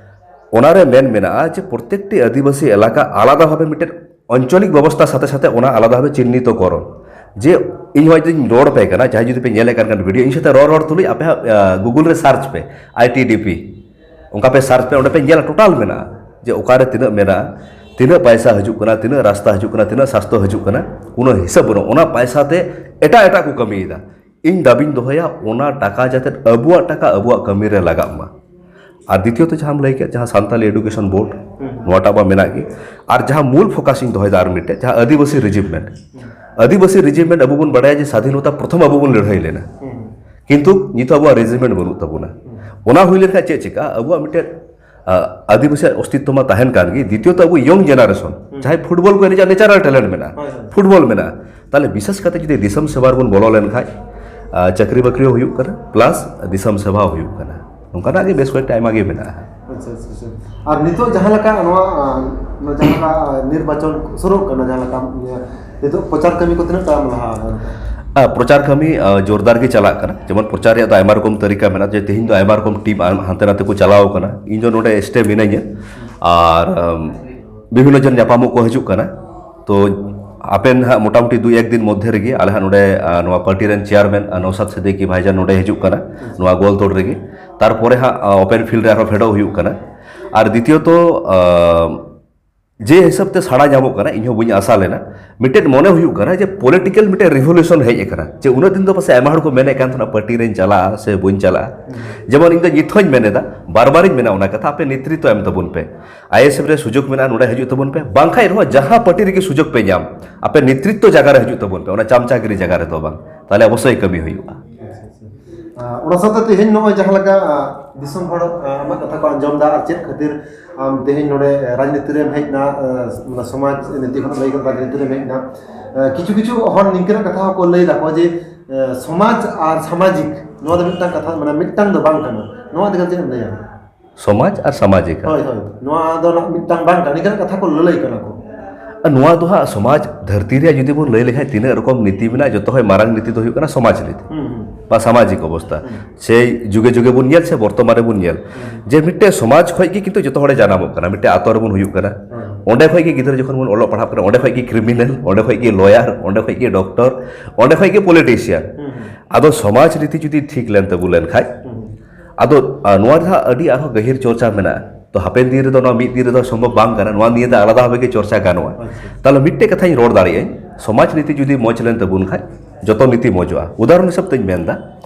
ᱚᱱᱟᱨᱮ ᱢᱮᱱ ᱢᱮᱱᱟᱜᱼᱟ ᱡᱮ ᱯᱨᱚᱛᱮᱠᱴᱤ ᱟᱹᱫᱤᱵᱟᱹᱥᱤ ᱮᱞᱟᱠᱟ ᱟᱞᱟᱫᱟ ᱵᱷᱟᱵᱮ ᱢᱤᱫᱴᱮᱱ ᱟᱧᱪᱚᱞᱤᱠ ᱵᱮᱵᱚᱥᱛᱷᱟ ᱥᱟᱛᱷᱮ ᱥᱟᱛᱷᱮ ᱚᱱᱟ ᱟᱞᱟᱫᱟ ᱵᱷᱟᱵᱮ ᱪᱤᱱᱦᱤᱛᱚ ᱠᱚᱨᱚᱱ᱾ ᱡᱮ ᱤᱧ ᱦᱚᱸ ᱡᱩᱫᱤᱧ ᱨᱚᱲ ᱟᱯᱮ ᱠᱟᱱᱟ, ᱡᱟᱦᱟᱸᱭ ᱡᱩᱫᱤ ᱯᱮ ᱧᱮᱞᱮᱫ ᱠᱟᱱ ᱠᱷᱟᱱ ᱵᱷᱤᱰᱤᱭᱳ, ᱤᱧ ᱥᱟᱛᱮ ᱨᱚᱲ ᱨᱚᱲ ᱛᱩᱞᱩᱡ ᱟᱯᱮ ᱦᱟᱸᱜ, ᱟ, ᱜᱩᱜᱩᱞ ᱨᱮ ᱥᱟᱨᱪ ᱯᱮ, ᱟᱭ ᱴᱤ ᱰᱤ ᱯᱤ, ᱚᱱᱠᱟ ᱯᱮ ᱥᱟᱨᱪ ᱯᱮ, ᱚᱸᱰᱮ ᱯᱮ ᱧᱮᱞᱟ, ᱴᱳᱴᱟᱞ ᱢᱮᱱᱟᱜᱼᱟ᱾ ᱡᱮ ᱚᱠᱟᱨᱮ ᱛᱤᱱᱟᱹᱜ ᱢᱮᱱᱟᱜᱼᱟ, ᱛᱤᱱᱟᱹᱜ ᱯᱟᱭᱥᱟ ᱦᱤᱡᱩᱜ ᱠᱟᱱᱟ, ᱛᱤᱱᱟᱹᱜ ᱨᱟᱥᱛᱟ ᱦᱤᱡᱩᱜ ᱠᱟᱱᱟ, ᱛᱤᱱᱟᱹᱜ ᱥᱟᱥᱛᱷᱚ ᱦᱤᱡᱩᱜ ᱠᱟᱱᱟ, ᱠᱳᱱᱳ ᱦᱤᱥᱟᱹᱵ ᱵᱟᱹᱱᱩᱜᱼᱟ᱾ ᱚᱱᱟ ᱯᱟᱭᱥᱟ ᱛᱮ ᱮᱴᱟᱜ ᱮᱴᱟᱜ ᱠᱚ ᱠᱟᱹᱢᱤᱭᱮᱫᱟ᱾ ᱤᱧ ᱫᱟᱵᱤᱧ ᱫᱚᱦᱚᱭᱟ, ᱚᱱᱟ ᱴᱟᱠᱟ ᱡᱟᱛᱮ ᱟᱵᱚᱣᱟᱜ ᱴᱟᱠᱟ ᱟᱵᱚᱣᱟᱜ ᱠᱟᱹᱢᱤ ᱨᱮ ᱞᱟᱜᱟᱜ ᱢᱟ᱾ ᱟᱨ ᱫᱤᱛᱤᱭᱚᱛᱚ ᱡᱟᱦᱟᱸᱢ ᱞᱟᱹᱭ ᱠᱮᱫ, ᱡᱟᱦᱟᱸ ᱥᱟᱱᱛᱟᱞᱤ ᱮᱰᱩᱠᱮᱥᱚᱱ ᱵᱳᱨᱰ, ᱦᱩᱸ᱾ ᱱᱚᱣᱟᱴᱟᱜ ᱢᱟ ᱢᱮᱱᱟᱜ ᱜᱮ᱾ ᱟᱨ ᱡᱟᱦᱟᱸ ᱢᱩᱞ ᱯᱷᱳᱠᱟᱥ ᱤᱧ ᱫᱚᱦᱚᱭᱮᱫᱟ ᱟᱨ ᱢᱤᱫᱴᱮᱡ, ᱡᱟᱦᱟᱸ ᱟᱹᱫᱤᱵᱟᱹᱥᱤ ᱨᱮᱡᱤᱢᱮᱱᱴ, ᱟᱹᱫᱤᱵᱟᱹᱥᱤ ᱨᱮᱡᱤᱢᱮᱱᱴ ᱟᱵᱚ ᱵᱚᱱ ᱵᱟᱲᱟᱭᱟ ᱡᱮ ᱥᱟᱫᱷᱤᱱᱚᱛᱟ ᱯᱨᱚᱛᱷᱚᱢ ᱟᱵᱚ ᱵᱚᱱ ᱞᱟᱹᱲᱦᱟᱹᱭ ᱞᱮᱱᱟ, ᱦᱩᱸ᱾ ᱠᱤᱱᱛᱩ ᱱᱤᱛᱚᱜ ᱟᱵᱚᱣᱟᱜ ᱨᱮᱡᱤᱢᱮᱱᱴ ᱵᱟᱹᱱᱩᱜ ᱛᱟᱵᱚᱱᱟ᱾ ᱦᱩᱸ᱾ ᱚᱱᱟ ᱦᱩᱭ ᱞᱮᱱᱠᱷᱟᱱ ᱪᱮᱫ ᱪᱤᱠᱟᱹᱜᱼᱟ? ᱟᱵᱚᱣᱟᱜ ᱢᱤᱫᱴᱮᱡ ᱟ, ᱟᱹᱫᱤᱵᱟᱹᱥᱤᱭᱟᱜ ᱚᱥᱛᱤᱛᱛᱚ ᱢᱟ ᱛᱟᱦᱮᱱ ᱠᱟᱱ ᱜᱮ, ᱫᱤᱛᱤᱭᱚᱛᱚ ᱟᱵᱚ ᱭᱚᱝ ᱡᱮᱱᱟᱨᱮᱥᱚᱱ, ᱦᱩᱸ᱾ ᱡᱟᱦᱟᱸᱭ ᱯᱷᱩᱴᱵᱚᱞ ᱠᱚ ᱮᱱᱮᱡᱟ, ᱱᱮᱪᱟᱨᱟᱞ ᱴᱮᱞᱮᱱᱴ ᱢᱮᱱᱟᱜᱼᱟ, ᱦᱳᱭ, ᱦᱳᱭ᱾ ᱯᱷᱩᱴᱵᱚᱞ ᱢᱮᱱᱟᱜᱼᱟ, ᱛᱟᱦᱚᱞᱮ ᱵᱤᱥᱮᱥ ᱠᱟᱛᱮ ᱡᱩᱫᱤ ᱫᱤᱥᱚᱢ ᱥᱮᱵᱟ ᱨᱮᱵᱚᱱ ᱵᱚᱞᱚ ᱞᱮᱱᱠᱷᱟᱡ, ᱟ, ᱪᱟᱹᱠᱨᱤ ᱵᱟᱹᱠᱨᱤ ᱦᱚᱸ ᱦᱩᱭᱩᱜ ᱠᱟᱱᱟ, ᱯᱞᱟᱥ ᱫᱤᱥᱚᱢ ᱥᱮᱵᱟ ᱦᱚᱸ ᱦᱩᱭᱩᱜ ᱠᱟᱱᱟ᱾ ᱱᱚᱝᱠᱟᱱᱟᱜ ᱜᱮ ᱵᱮᱥ ᱠᱚᱭᱮᱠᱴᱟ ᱟᱭᱢᱟ ᱜᱮ ᱢᱮᱱᱟᱜᱼᱟ᱾ ᱟᱪᱪᱷᱟ, ᱟᱪᱪᱷᱟ, ᱟᱪᱪᱷᱟ᱾ ᱟᱨ ᱱᱤᱛᱚᱜ ᱡᱟᱦᱟᱸ ᱞᱮᱠᱟ ᱱᱚᱣᱟ, ᱟ, ᱱᱚᱣᱟ ᱡᱟᱦᱟᱸ ᱞᱮᱠᱟ ᱱᱤᱨᱵᱟᱪᱚᱱ ᱥᱩᱨᱩᱜ ᱠᱟᱱᱟ, ᱡᱟᱦᱟᱸ ᱞᱮᱠᱟ, ᱤᱭᱟᱹ, ᱱᱤᱛᱚᱜ ᱯᱨᱚᱪᱟᱨ ᱠᱟᱹᱢᱤ ᱠᱚ ᱛᱤᱱᱟᱹᱜ ᱴᱟ ᱞᱟᱦᱟ ᱟᱠᱟᱱᱟ? ᱟ, ᱯᱨᱚᱪᱟᱨ ᱠᱟᱹᱢᱤ, ᱟ, ᱡᱳᱨᱫᱟᱨ ᱜᱮ ᱪᱟᱞᱟᱜ ᱠᱟᱱᱟ᱾ ᱡᱮᱢᱚᱱ ᱯᱨᱚᱪᱟᱨ ᱨᱮᱭᱟᱜ ᱫᱚ ᱟᱭᱢᱟ ᱨᱚᱠᱚᱢ ᱛᱟᱹᱨᱤᱠᱟ ᱢᱮᱱᱟᱜᱼᱟ, ᱡᱮ ᱛᱮᱦᱮᱧ ᱫᱚ ᱟᱭᱢᱟ ᱨᱚᱠᱚᱢ ᱴᱤᱢ ᱟᱭᱢᱟ ᱦᱟᱱᱛᱮ ᱱᱟᱛᱮ ᱠᱚ ᱪᱟᱞᱟᱣ ᱠᱟᱱᱟ, ᱤᱧ ᱫᱚ ᱱᱚᱰᱮ ᱥᱴᱮ ᱢᱤᱱᱟᱹᱧᱟ᱾ ᱟᱨ, ᱟᱢ, ᱵᱤᱵᱷᱤᱱᱱᱚ ᱡᱚᱱ ᱧᱟᱯᱟᱢᱚᱜ ᱠᱚ ᱦᱤᱡᱩᱜ ᱠᱟᱱᱟ᱾ ᱛᱚ ᱦᱟᱯᱮᱱ ᱦᱟᱸᱜ ᱢᱚᱴᱟᱢᱩᱴᱤ ᱫᱩᱭ ᱮᱠ ᱫᱤᱱ ᱢᱚᱫᱽᱫᱷᱮ ᱨᱮᱜᱮ ᱟᱞᱮ ᱦᱟᱸᱜ ᱱᱚᱰᱮ, ᱟ, ᱱᱚᱣᱟ ᱯᱟᱨᱴᱤ ᱨᱮᱱ ᱪᱮᱭᱟᱨᱢᱮᱱ, ᱟ, ᱱᱚᱣᱥᱟᱫ ᱥᱤᱫᱫᱤᱠᱤ ᱵᱷᱟᱭᱡᱟᱱ ᱱᱚᱰᱮ ᱦᱤᱡᱩᱜ ᱠᱟᱱᱟ, ᱱᱚᱣᱟ ᱜᱳᱞᱛᱳᱲ ᱨᱮᱜᱮ᱾ ᱛᱟᱨᱯᱚᱨᱮ ᱦᱟᱸᱜ, ᱟ, ᱳᱯᱮᱱ ᱯᱷᱤᱞᱰ ᱨᱮ ᱟᱨᱦᱚᱸ ᱯᱷᱮᱰᱚᱜ ᱦᱩᱭᱩᱜ ᱠᱟᱱᱟ᱾ ᱟᱨ ᱫᱤᱛᱤᱭᱚᱛᱚ, ᱟ, ᱡᱮ ᱦᱤᱥᱟᱹᱵ ᱛᱮ ᱥᱟᱲᱟ ᱧᱟᱢᱚᱜ ᱠᱟᱱᱟ, ᱤᱧ ᱦᱚᱸ ᱵᱟᱹᱧ ᱟᱥᱟ ᱞᱮᱱᱟ᱾ ᱢᱤᱫᱴᱮᱱ ᱢᱚᱱᱮ ᱦᱩᱭᱩᱜ ᱠᱟᱱᱟ ᱡᱮ ᱯᱚᱞᱤᱴᱤᱠᱟᱞ ᱢᱤᱫᱴᱮᱱ ᱨᱤᱵᱷᱚᱞᱩᱥᱚᱱ ᱦᱮᱡ ᱟᱠᱟᱱᱟ, ᱡᱮ ᱩᱱᱟᱹᱜ ᱫᱤᱱ ᱫᱚ ᱯᱟᱥᱮᱡ ᱟᱭᱢᱟ ᱦᱚᱲ ᱠᱚ ᱢᱮᱱᱮᱫ ᱠᱟᱱ ᱛᱟᱦᱮᱱᱟ ᱯᱟᱨᱴᱤ ᱨᱮᱧ ᱪᱟᱞᱟᱜᱼᱟ ᱥᱮ ᱵᱟᱹᱧ ᱪᱟᱞᱟᱜᱼᱟ᱾ ᱡᱮᱢᱚᱱ ᱤᱧ ᱫᱚ ᱱᱤᱛ ᱦᱚᱸᱧ ᱢᱮᱱ ᱮᱫᱟ, ᱵᱟᱨ ᱵᱟᱨᱤᱧ ᱢᱮᱱᱟ ᱚᱱᱟ ᱠᱟᱛᱷᱟ, ᱟᱯᱮ ᱱᱮᱛᱨᱤᱛᱛᱚ ᱮᱢ ᱛᱟᱵᱚᱱ ᱯᱮ᱾ ᱟᱭᱮᱥᱮᱯᱷ ᱨᱮ ᱥᱩᱡᱳᱜᱽ ᱢᱮᱱᱟᱜᱼᱟ, ᱱᱚᱰᱮ ᱦᱤᱡᱩᱜ ᱛᱟᱵᱚᱱ ᱯᱮ, ᱵᱟᱝᱠᱷᱟᱡ ᱨᱮᱦᱚᱸ ᱡᱟᱦᱟᱸ ᱯᱟᱨᱴᱤ ᱨᱮᱜᱮ ᱥᱩᱡᱳᱜᱽ ᱯᱮ ᱧᱟᱢ, ᱟᱯᱮ ᱱᱮᱛᱨᱤᱛᱛᱚ ᱡᱟᱭᱜᱟ ᱨᱮ ᱦᱤᱡᱩᱜ ᱛᱟᱵᱚᱱ ᱯᱮ, ᱚᱱᱟ ᱪᱟᱢᱪᱟᱜᱤᱨᱤ ᱡᱟᱭᱜᱟ ᱨᱮᱫᱚ ᱵᱟᱝ, ᱛᱟᱦᱞᱮ ᱚᱵᱚᱥᱥᱳᱭ ᱠᱟᱹᱢᱤ ᱦᱩᱭᱩᱜᱼᱟ᱾ ᱟᱨ ᱚᱱᱟ ᱥᱟᱶᱛᱮ ᱛᱮᱦᱮᱧ ᱱᱚᱜᱼᱚᱭ ᱡᱟᱦᱟᱸ ᱞᱮᱠᱟ, ᱟ, ᱫᱤᱥᱚᱢ ᱦᱚᱲ, ᱟ, ᱟᱢᱟᱜ ᱠᱟᱛᱷᱟ ᱠᱚ ᱟᱸᱡᱚᱢ ᱮᱫᱟ, ᱟᱨ ᱪᱮᱫ ᱠᱷᱟᱹᱛᱤᱨ ᱟᱢ ᱛᱮᱦᱮᱧ ᱱᱚᱰᱮ, ᱟ, ᱨᱟᱡᱽᱱᱤᱛᱤ ᱨᱮᱢ ᱦᱮᱡ ᱮᱱᱟ, ᱟ, ᱢᱟᱱᱮ ᱥᱚᱢᱟᱡᱽ ᱱᱤᱛᱤ ᱠᱷᱚᱱ ᱞᱟᱹᱭ ᱠᱟᱛᱮ ᱨᱟᱡᱽᱱᱤᱛᱤ ᱨᱮᱢ ᱦᱮᱡ ᱮᱱᱟ? ᱟ, ᱠᱤᱪᱷᱩ ᱠᱤᱪᱷᱩ ᱦᱚᱲ ᱱᱤᱝᱠᱟᱹᱱᱟᱜ ᱠᱟᱛᱷᱟ ᱦᱚᱸᱠᱚ ᱞᱟᱹᱭ ᱫᱟᱠᱚ ᱡᱮ, ᱟ, ᱥᱚᱢᱟᱡᱽ ᱟᱨ ᱥᱟᱢᱟᱡᱤᱠ ᱱᱚᱣᱟ ᱫᱚ ᱢᱤᱫᱴᱟᱝ ᱠᱟᱛᱷᱟ, ᱢᱟᱱᱮ ᱢᱤᱫᱴᱟᱝ ᱫᱚ ᱵᱟᱝ ᱠᱟᱱᱟ᱾ ᱱᱚᱣᱟ ᱤᱫᱤ ᱠᱟᱛᱮ ᱪᱮᱫ ᱮᱢ ᱞᱟᱹᱭᱟ? ᱥᱚᱢᱟᱡᱽ ᱟᱨ ᱥᱟᱢᱟᱡᱤᱠ᱾ ᱦᱳᱭ, ᱦᱳᱭ, ᱱᱚᱣᱟ ᱫᱚ ᱱᱟᱜ ᱢᱤᱫᱴᱟᱝ ᱵᱟᱝ ᱠᱟᱱᱟ, ᱱᱤᱝᱠᱟᱹᱱᱟᱜ ᱠᱟᱛᱷᱟ ᱠᱚ ᱞᱟᱹᱞᱟᱹᱭ ᱠᱟᱱᱟ ᱠᱚ᱾ ᱟᱨ ᱱᱚᱣᱟ ᱫᱚ ᱦᱟᱸᱜ ᱥᱚᱢᱟᱡᱽ ᱫᱷᱟᱹᱨᱛᱤ ᱨᱮᱭᱟᱜ ᱡᱩᱫᱤ ᱵᱚᱱ ᱞᱟᱹᱭ ᱞᱮᱠᱷᱟᱡ ᱛᱤᱱᱟᱹᱜ ᱨᱚᱠᱚᱢ ᱱᱤᱛᱤ ᱢᱮᱱᱟᱜᱼᱟ, ᱡᱚᱛᱚ ᱠᱷᱚᱱ ᱢᱟᱨᱟᱝ ᱱᱤᱛᱤ ᱫᱚ ᱦᱩᱭᱩᱜ ᱠᱟᱱᱟ ᱥᱚᱢᱟᱡᱽ ᱱᱤᱛᱤ᱾ ᱦᱩᱸ, ᱦᱩᱸ᱾ ᱵᱟ ᱥᱟᱢᱟᱡᱤᱠ ᱚᱵᱚᱥᱛᱷᱟ᱾ ᱦᱩᱸ᱾ ᱥᱮ ᱡᱩᱜᱮ ᱡᱩᱜᱮ ᱵᱚᱱ ᱧᱮᱞ, ᱥᱮ ᱵᱚᱨᱛᱚᱢᱟᱱ ᱨᱮᱵᱚᱱ ᱧᱮᱞ, ᱦᱩᱸ᱾ ᱡᱮ ᱢᱤᱫᱴᱮᱡ ᱥᱚᱢᱟᱡᱽ ᱠᱷᱚᱡ ᱜᱮ ᱠᱤᱱᱛᱩ ᱡᱚᱛᱚ ᱦᱚᱲᱮ ᱡᱟᱱᱟᱢᱚᱜ ᱠᱟᱱᱟ, ᱢᱤᱫᱴᱮᱡ ᱟᱛᱳ ᱨᱮᱵᱚᱱ ᱦᱩᱭᱩᱜ ᱠᱟᱱᱟ᱾ ᱦᱩᱸ᱾ ᱚᱸᱰᱮ ᱠᱷᱚᱡ ᱜᱮ ᱜᱤᱫᱽᱨᱟᱹ ᱡᱚᱠᱷᱚᱱ ᱵᱚᱱ ᱚᱞᱚᱜ ᱯᱟᱲᱦᱟᱜ ᱠᱟᱱᱟ, ᱚᱸᱰᱮ ᱠᱷᱚᱡ ᱜᱮ ᱠᱨᱤᱢᱤᱱᱟᱞ, ᱚᱸᱰᱮ ᱠᱷᱚᱡ ᱜᱮ ᱞᱚᱭᱟᱨ, ᱚᱸᱰᱮ ᱠᱷᱚᱡ ᱜᱮ ᱰᱚᱠᱴᱚᱨ, ᱚᱸᱰᱮ ᱠᱷᱚᱡ ᱜᱮ ᱯᱚᱞᱤᱴᱤᱥᱤᱭᱟᱱ᱾ ᱦᱩᱸ, ᱦᱩᱸ᱾ ᱟᱫᱚ ᱥᱚᱢᱟᱡᱽ ᱨᱤᱛᱤ ᱡᱩᱫᱤ ᱴᱷᱤᱠ ᱞᱮᱱ ᱛᱟᱵᱚ ᱞᱮᱱ ᱠᱷᱟᱡ, ᱦᱩᱸ᱾ ᱟᱫᱚ, ᱟ, ᱱᱚᱣᱟ ᱨᱮ ᱦᱟᱸᱜ ᱟᱹᱰᱤ ᱟᱨᱦᱚᱸ ᱜᱟᱹᱦᱤᱨ ᱪᱚᱨᱪᱟ ᱢᱮᱱᱟᱜᱼᱟ᱾ ᱛᱚ ᱦᱟᱯᱮᱱ ᱫᱤᱱ ᱨᱮᱫᱚ ᱱᱚᱣᱟ ᱢᱤᱫ ᱫᱤᱱ ᱨᱮᱫᱚ ᱥᱚᱢᱵᱷᱚᱵ ᱵᱟᱝ ᱠᱟᱱᱟ, ᱱᱚᱣᱟ ᱱᱤᱭᱮ ᱫᱚ ᱟᱞᱟᱫᱟ ᱵᱷᱟᱵᱮ ᱜᱮ ᱪᱚᱨᱪᱟ ᱜᱟᱱᱚᱜᱼᱟ᱾ ᱛᱟᱦᱚᱞᱮ ᱢᱤᱫᱴᱮᱡ ᱠᱟᱛᱷᱟᱧ ᱨᱚᱲ ᱫᱟᱲᱮᱭᱟᱜᱼᱟᱹᱧ, ᱥᱚᱢᱟᱡᱽ ᱱᱤᱛᱤ ᱡᱩᱫᱤ ᱢᱚᱡᱽ ᱞᱮᱱ ᱛᱟᱵᱚᱱ ᱠᱷᱟᱡ ᱡᱚᱛᱚ ᱱᱤᱛᱤ ᱢᱚᱡᱚᱜᱼᱟ᱾ ᱩᱫᱟᱦᱚᱨᱚᱱ ᱦᱤᱥᱟᱹᱵ ᱛᱮᱧ ᱢᱮᱱᱫᱟ,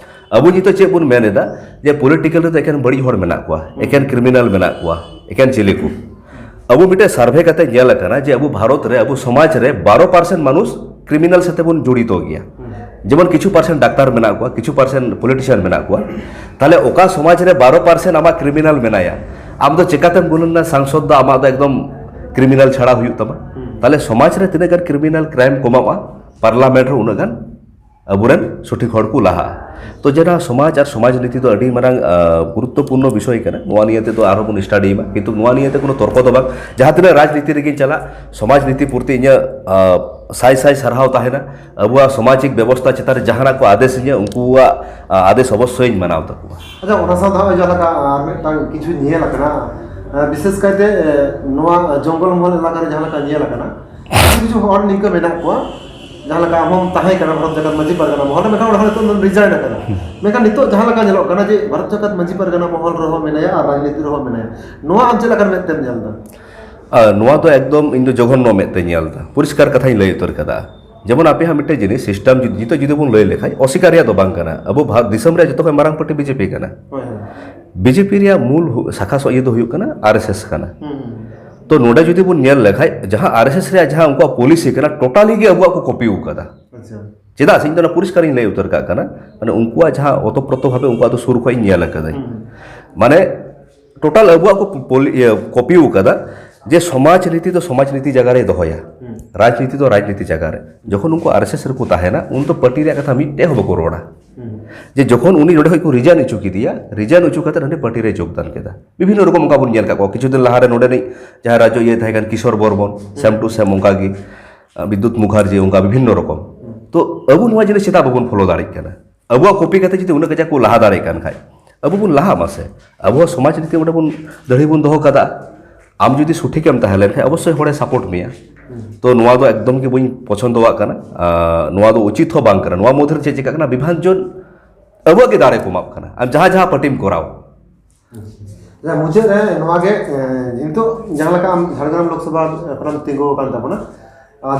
ᱟᱵᱚ ᱱᱤᱛᱚᱜ ᱪᱮᱫ ᱵᱚᱱ ᱢᱮᱱ ᱮᱫᱟ ᱡᱮ ᱯᱚᱞᱤᱴᱤᱠᱟᱞ ᱨᱮᱫᱚ ᱮᱠᱮᱱ ᱵᱟᱹᱲᱤᱡ ᱦᱚᱲ ᱢᱮᱱᱟᱜ ᱠᱚᱣᱟ, ᱮᱠᱮᱱ ᱠᱨᱤᱢᱤᱱᱟᱞ ᱢᱮᱱᱟᱜ ᱠᱚᱣᱟ, ᱮᱠᱮᱱ ᱪᱤᱞᱤ ᱠᱚ? ᱟᱵᱚ ᱢᱤᱫᱴᱮᱡ ᱥᱟᱨᱵᱷᱮ ᱠᱟᱛᱮ ᱧᱮᱞ ᱟᱠᱟᱱᱟ ᱡᱮ ᱟᱵᱚ ᱵᱷᱟᱨᱚᱛ ᱨᱮ, ᱟᱵᱚ ᱥᱚᱢᱟᱡᱽ ᱨᱮ ᱵᱟᱨᱚ ᱯᱟᱨᱥᱮᱱᱴ ᱢᱟᱱᱩᱥ ᱠᱨᱤᱢᱤᱱᱟᱞ ᱥᱟᱛᱮ ᱵᱚᱱ ᱡᱚᱲᱤᱛᱚ ᱜᱮᱭᱟ᱾ ᱡᱮᱢᱚᱱ ᱠᱤᱪᱷᱩ ᱯᱟᱨᱥᱮᱱᱴ ᱰᱟᱠᱛᱟᱨ ᱢᱮᱱᱟᱜ ᱠᱚᱣᱟ, ᱠᱤᱪᱷᱩ ᱯᱟᱨᱥᱮᱱᱴ ᱯᱚᱞᱤᱴᱤᱥᱤᱭᱟᱱ ᱢᱮᱱᱟᱜ ᱠᱚᱣᱟ᱾ ᱛᱟᱦᱚᱞᱮ ᱚᱠᱟ ᱥᱚᱢᱟᱡᱽ ᱨᱮ ᱵᱟᱨᱚ ᱯᱟᱨᱥᱮᱱᱴ ᱟᱢᱟᱜ ᱠᱨᱤᱢᱤᱱᱟᱞ ᱢᱮᱱᱟᱭᱟ, ᱟᱢ ᱫᱚ ᱪᱮᱠᱟᱛᱮᱢ ᱜᱩᱱᱟᱹᱱᱟ ᱥᱟᱝᱥᱚᱫ ᱫᱚ ᱟᱢᱟᱜ ᱫᱚ ᱮᱠᱫᱚᱢ ᱠᱨᱤᱢᱤᱱᱟᱞ ᱪᱷᱟᱲᱟ ᱦᱩᱭᱩᱜ ᱛᱟᱢᱟ? ᱛᱟᱦᱚᱞᱮ ᱥᱚᱢᱟᱡᱽ ᱨᱮ ᱛᱤᱱᱟᱹᱜ ᱜᱟᱱ ᱠᱨᱤᱢᱤᱱᱟᱞ ᱠᱨᱟᱭᱤᱢ ᱠᱚᱢᱟᱜᱼᱟ, ᱯᱟᱨᱞᱟᱢᱮᱱᱴ ᱨᱮ ᱩᱱᱟᱹᱜ ᱜᱟᱱ ᱟᱵᱚᱨᱮᱱ ᱥᱚᱴᱷᱤᱠ ᱦᱚᱲ ᱠᱚ ᱞᱟᱦᱟᱜᱼᱟ᱾ ᱛᱚ ᱡᱮᱴᱟ ᱥᱚᱢᱟᱡᱽ ᱟᱨ ᱥᱚᱢᱟᱡᱽ ᱱᱤᱛᱤ ᱫᱚ ᱟᱹᱰᱤ ᱢᱟᱨᱟᱝ, ᱟ, ᱜᱩᱨᱩᱛᱛᱚᱯᱩᱨᱱᱚ ᱵᱤᱥᱚᱭ ᱠᱟᱱᱟ, ᱱᱚᱣᱟ ᱱᱤᱭᱮ ᱛᱮᱫᱚ ᱟᱨᱦᱚᱸ ᱵᱚᱱ ᱥᱴᱟᱰᱤ ᱢᱟ, ᱠᱤᱱᱛᱩ ᱱᱚᱣᱟ ᱱᱤᱭᱮ ᱛᱮ ᱠᱳᱱᱳ ᱛᱚᱨᱠᱚ ᱫᱚ ᱵᱟᱝ᱾ ᱡᱟᱦᱟᱸ ᱛᱤᱱᱟᱹᱜ ᱨᱟᱡᱽᱱᱤᱛᱤ ᱨᱮᱜᱮᱧ ᱪᱟᱞᱟᱜ, ᱥᱚᱢᱟᱡᱽ ᱱᱤᱛᱤ ᱯᱨᱚᱛᱤ ᱤᱧᱟᱹᱜ, ᱟ, ᱥᱟᱭ ᱥᱟᱭ ᱥᱟᱨᱦᱟᱣ ᱛᱟᱦᱮᱱᱟ᱾ ᱟᱵᱚᱣᱟᱜ ᱥᱚᱢᱟᱡᱤᱠ ᱵᱮᱵᱚᱥᱛᱷᱟ ᱪᱮᱛᱟᱱ ᱨᱮ ᱡᱟᱦᱟᱱᱟᱜ ᱠᱚ ᱟᱫᱮᱥ ᱤᱧᱟᱹ, ᱩᱱᱠᱩᱣᱟᱜ, ᱟ, ᱟᱫᱮᱥ ᱚᱵᱚᱥᱥᱳᱭ ᱤᱧ ᱢᱟᱱᱟᱣ ᱛᱟᱠᱚᱣᱟ᱾ ᱟᱪᱪᱷᱟ, ᱚᱱᱟ ᱥᱟᱶ ᱫᱚ ᱱᱚᱜᱼᱚᱭ ᱡᱟᱦᱟᱸ ᱞᱮᱠᱟ ᱟᱨ ᱢᱤᱫᱴᱟᱝ ᱠᱤᱪᱷᱩ ᱧᱮᱞ ᱟᱠᱟᱱᱟ, ᱟ, ᱵᱤᱥᱮᱥ ᱠᱟᱭᱛᱮ, ᱮ, ᱱᱚᱣᱟ ᱡᱚᱝᱜᱚᱞ ᱢᱚᱦᱚᱞ ᱮᱞᱟᱠᱟ ᱨᱮ ᱡᱟᱦᱟᱸ ᱞᱮᱠᱟ ᱧᱮᱞ ᱟᱠᱟᱱᱟ, ᱠᱤᱪᱷᱩ ᱠᱤᱪᱷᱩ ᱦᱚᱲ ᱱᱤᱝᱠᱟᱹ ᱢᱮᱱᱟᱜ ᱠᱚᱣᱟ, ᱡᱟᱦᱟᱸ ᱞᱮᱠᱟ ᱟᱢ ᱦᱚᱸᱢ ᱛᱟᱦᱮᱸ ᱠᱟᱱᱟ ᱵᱷᱟᱨᱚᱛ ᱡᱟᱠᱟᱛ ᱢᱟᱹᱡᱷᱤ ᱯᱟᱨᱜᱟᱱᱟ ᱢᱚᱦᱚᱞ ᱨᱮ, ᱢᱮᱱᱠᱷᱟᱱ ᱚᱸᱰᱮ ᱠᱷᱚᱱ ᱱᱤᱛᱚᱜ ᱫᱚᱢ ᱨᱤᱡᱟᱭᱤᱱ ᱟᱠᱟᱱᱟ᱾ ᱢᱮᱱᱠᱷᱟᱱ ᱱᱤᱛᱚᱜ ᱡᱟᱦᱟᱸ ᱞᱮᱠᱟ ᱧᱮᱞᱚᱜ ᱠᱟᱱᱟ ᱡᱮ ᱵᱷᱟᱨᱚᱛ ᱡᱟᱠᱟᱛ ᱢᱟᱹᱡᱷᱤ ᱯᱟᱨᱜᱟᱱᱟ ᱢᱚᱦᱚᱞ ᱨᱮᱦᱚᱸ ᱢᱮᱱᱟᱭᱟ ᱟᱨ ᱨᱟᱡᱽᱱᱤᱛᱤ ᱨᱮᱦᱚᱸ ᱢᱮᱱᱟᱭᱟ, ᱱᱚᱣᱟ ᱟᱢ ᱪᱮᱫ ᱞᱮᱠᱟᱱ ᱢᱮᱫ ᱛᱮᱢ ᱧᱮᱞ ᱮᱫᱟ? ᱟᱨ ᱱᱚᱣᱟ ᱫᱚ ᱮᱠᱫᱚᱢ ᱤᱧ ᱫᱚ ᱡᱚᱜᱷᱚᱱᱱᱚ ᱢᱮᱫ ᱛᱮᱧ ᱧᱮᱞ ᱮᱫᱟ᱾ ᱯᱚᱨᱤᱥᱠᱟᱨ ᱠᱟᱛᱷᱟᱧ ᱞᱟᱹᱭ ᱩᱛᱟᱹᱨ ᱠᱟᱫᱟ᱾ ᱡᱮᱢᱚᱱ ᱟᱯᱮᱭᱟᱜ ᱢᱤᱫᱴᱮᱡ ᱡᱤᱱᱤᱥ, ᱥᱤᱥᱴᱮᱢ ᱡᱩᱫᱤ, ᱱᱤᱛᱚᱜ ᱡᱩᱫᱤ ᱵᱚᱱ ᱞᱟᱹᱭ ᱞᱮᱠᱷᱟᱡ, ᱚᱥᱤᱠᱟᱨ ᱨᱮᱭᱟᱜ ᱫᱚ ᱵᱟᱝ ᱠᱟᱱᱟ᱾ ᱟᱵᱚ ᱵᱷᱟᱨᱚᱛ ᱫᱤᱥᱚᱢ ᱨᱮᱭᱟᱜ ᱡᱚᱛᱚ ᱠᱷᱚᱱ ᱢᱟᱨᱟᱝ ᱯᱟᱨᱴᱤ ᱵᱤᱡᱮᱯᱤ ᱠᱟᱱᱟ᱾ ᱦᱳᱭ, ᱦᱳᱭ᱾ ᱵᱤᱡᱮᱯᱤ ᱨᱮᱭᱟᱜ ᱢᱩᱞ ᱦᱩ-, ᱥᱟᱠᱷᱟ ᱥᱚ-, ᱤᱭᱟᱹ ᱫᱚ ᱦᱩᱭᱩᱜ ᱠᱟᱱᱟ, ᱟᱨ ᱮᱥ ᱮᱥ ᱠᱟᱱᱟ᱾ ᱦᱩᱸ, ᱦᱩᱸ᱾ ᱛᱚ ᱱᱚᱰᱮ ᱡᱩᱫᱤ ᱵᱚᱱ ᱧᱮᱞ ᱞᱮᱠᱷᱟᱡ, ᱡᱟᱦᱟᱸ ᱟᱨ ᱮᱥ ᱮᱥ ᱨᱮᱭᱟᱜ ᱡᱟᱦᱟᱸ ᱩᱱᱠᱩᱣᱟᱜ ᱯᱚᱞᱤᱥᱤ ᱠᱟᱱᱟ, ᱴᱳᱴᱟᱞᱤ ᱜᱮ ᱟᱵᱚᱣᱟᱜ ᱠᱚ ᱠᱚᱯᱤ ᱟᱠᱟᱫᱟ᱾ ᱟᱪᱪᱷᱟ᱾ ᱪᱮᱫᱟᱜ ᱥᱮ ᱤᱧ ᱫᱚ ᱚᱱᱟ ᱯᱚᱨᱤᱥᱠᱟᱨᱤᱧ ᱞᱟᱹᱭ ᱩᱛᱟᱹᱨ ᱠᱟᱜ ᱠᱟᱱᱟ, ᱢᱟᱱᱮ ᱩᱱᱠᱩᱣᱟᱜ ᱡᱟᱦᱟᱸ ᱚᱛᱚᱯᱨᱚᱛᱚ ᱵᱷᱟᱵᱮ ᱩᱱᱠᱩᱣᱟᱜ ᱫᱚ ᱥᱩᱨ ᱠᱷᱚᱡ ᱤᱧ ᱧᱮᱞ ᱟᱠᱟᱫᱟᱹᱧ᱾ ᱦᱩᱸ᱾ ᱢᱟᱱᱮ ᱴᱳᱴᱟᱞ ᱟᱵᱚᱣᱟᱜ ᱠᱚ ᱯᱚᱞᱤ-, ᱤᱭᱟᱹ, ᱠᱚᱯᱤ ᱟᱠᱟᱫᱟ ᱡᱮ ᱥᱚᱢᱟᱡᱽ ᱱᱤᱛᱤ ᱫᱚ ᱥᱚᱢᱟᱡᱽ ᱱᱤᱛᱤ ᱡᱟᱭᱜᱟ ᱨᱮᱭ ᱫᱚᱦᱚᱭᱟ, ᱦᱩᱸ᱾ ᱨᱟᱡᱽᱱᱤᱛᱤ ᱫᱚ ᱨᱟᱡᱽᱱᱤᱛᱤ ᱡᱟᱭᱜᱟ ᱨᱮ᱾ ᱡᱚᱠᱷᱚᱱ ᱩᱱᱠᱩ ᱟᱨ ᱮᱥ ᱮᱥ ᱨᱮᱠᱚ ᱛᱟᱦᱮᱱᱟ, ᱩᱱ ᱫᱚ ᱯᱟᱨᱴᱤ ᱨᱮᱭᱟᱜ ᱠᱟᱛᱷᱟ ᱢᱤᱫᱴᱮᱡ ᱦᱚᱸ ᱵᱟᱠᱚ ᱨᱚᱲᱟ᱾ ᱦᱩᱸ᱾ ᱡᱮ ᱡᱚᱠᱷᱚᱱ ᱩᱱᱤ ᱱᱚᱰᱮ ᱠᱷᱚᱡ ᱠᱚ ᱨᱤᱡᱟᱭᱤᱱ ᱦᱚᱪᱚ ᱠᱮᱫᱮᱭᱟ, ᱨᱤᱡᱟᱭᱤᱱ ᱦᱚᱪᱚ ᱠᱟᱛᱮ ᱦᱟᱸᱰᱮ ᱯᱟᱨᱴᱤ ᱨᱮᱭ ᱡᱳᱜᱽᱫᱟᱱ ᱠᱮᱫᱟ᱾ ᱵᱤᱵᱷᱤᱱᱱᱚ ᱨᱚᱠᱚᱢ ᱚᱱᱠᱟ ᱵᱚᱱ ᱧᱮᱞ ᱠᱟᱜ ᱠᱚᱣᱟ᱾ ᱠᱤᱪᱷᱩ ᱫᱤᱱ ᱞᱟᱦᱟ ᱨᱮ ᱱᱚᱰᱮᱱᱤᱡ ᱡᱟᱦᱟᱸᱭ ᱨᱟᱡᱽᱡᱚ ᱤᱭᱟᱹ ᱛᱟᱦᱮᱸ ᱠᱟᱱ, ᱠᱤᱥᱳᱨ ᱵᱚᱨᱢᱚᱱ, ᱦᱩᱸ᱾ ᱥᱮᱢ ᱴᱩ ᱥᱮᱢ ᱚᱱᱠᱟ ᱜᱮ, ᱟᱸ, ᱵᱤᱫᱽᱫᱩᱛ ᱢᱩᱠᱷᱟᱨᱡᱤ, ᱚᱱᱠᱟ ᱵᱤᱵᱷᱤᱱᱱᱚ ᱨᱚᱠᱚᱢ᱾ ᱦᱩᱸ᱾ ᱛᱚ ᱟᱵᱚ ᱱᱚᱣᱟ ᱡᱤᱱᱤᱥ ᱪᱮᱫᱟᱜ ᱵᱟᱵᱚᱱ ᱯᱷᱚᱞᱳ ᱫᱟᱲᱮᱭᱟᱜ ᱠᱟᱱᱟ? ᱟᱵᱚᱣᱟᱜ ᱠᱚᱯᱤ ᱠᱟᱛᱮ ᱡᱩᱫᱤ ᱩᱱᱟᱹᱜ ᱠᱟᱡᱟᱠ ᱠᱚ ᱞᱟᱦᱟ ᱫᱟᱲᱮᱭᱟᱜ ᱠᱟᱱ ᱠᱷᱟᱡ, ᱟᱵᱚ ᱵᱚᱱ ᱞᱟᱦᱟᱜ ᱢᱟ ᱥᱮ᱾ ᱟᱵᱚᱣᱟᱜ ᱥᱚᱢᱟᱡᱽ ᱱᱤᱛᱤ ᱚᱸᱰᱮ ᱵᱚᱱ ᱫᱟᱹᱲᱦᱤ ᱵᱚᱱ ᱫᱚᱦᱚ ᱠᱟᱫᱟ᱾ ᱟᱢ ᱡᱩᱫᱤ ᱥᱚᱴᱷᱤᱠ ᱮᱢ ᱛᱟᱦᱮᱸ ᱞᱮᱱ ᱠᱷᱟᱡ, ᱚᱵᱚᱥᱥᱳᱭ ᱦᱚᱲᱮ ᱥᱟᱯᱳᱨᱴ ᱢᱮᱭᱟ᱾ ᱦᱩᱸ᱾ ᱛᱚ ᱱᱚᱣᱟ ᱫᱚ ᱮᱠᱫᱚᱢ ᱜᱮ ᱵᱟᱹᱧ ᱯᱚᱪᱷᱚᱱᱫᱚᱣᱟᱜ ᱠᱟᱱᱟ᱾ ᱟᱨ ᱱᱚᱣᱟ ᱫᱚ ᱩᱪᱤᱛ ᱦᱚᱸ ᱵᱟᱝ ᱠᱟᱱᱟ᱾ ᱱᱚᱣᱟ ᱢᱚᱫᱽᱫᱷᱮ ᱨᱮ ᱪᱮᱫ ᱪᱤᱠᱟᱹᱜ ᱠᱟᱱᱟ? ᱵᱤᱵᱷᱟᱡᱚᱱ ᱟᱵᱚᱣᱟᱜ ᱜᱮ ᱫᱟᱲᱮ ᱠᱚᱢᱟᱜ ᱠᱟᱱᱟ᱾ ᱟᱢ ᱡᱟᱦᱟᱸ ᱡᱟᱦᱟᱸ ᱯᱟᱨᱴᱤᱢ ᱠᱚᱨᱟᱣ, ᱢᱩᱪᱟᱹᱫ ᱨᱮ ᱱᱚᱣᱟ ᱜᱮ, ᱱᱤᱛᱚᱜ ᱡᱟᱦᱟᱸ ᱞᱮᱠᱟ ᱟᱢ ᱡᱷᱟᱲᱜᱨᱟᱢ ᱞᱳᱠᱥᱚᱵᱷᱟ ᱠᱷᱚᱱᱮᱢ ᱛᱤᱸᱜᱩ ᱟᱠᱟᱱ ᱛᱟᱵᱚᱱᱟ,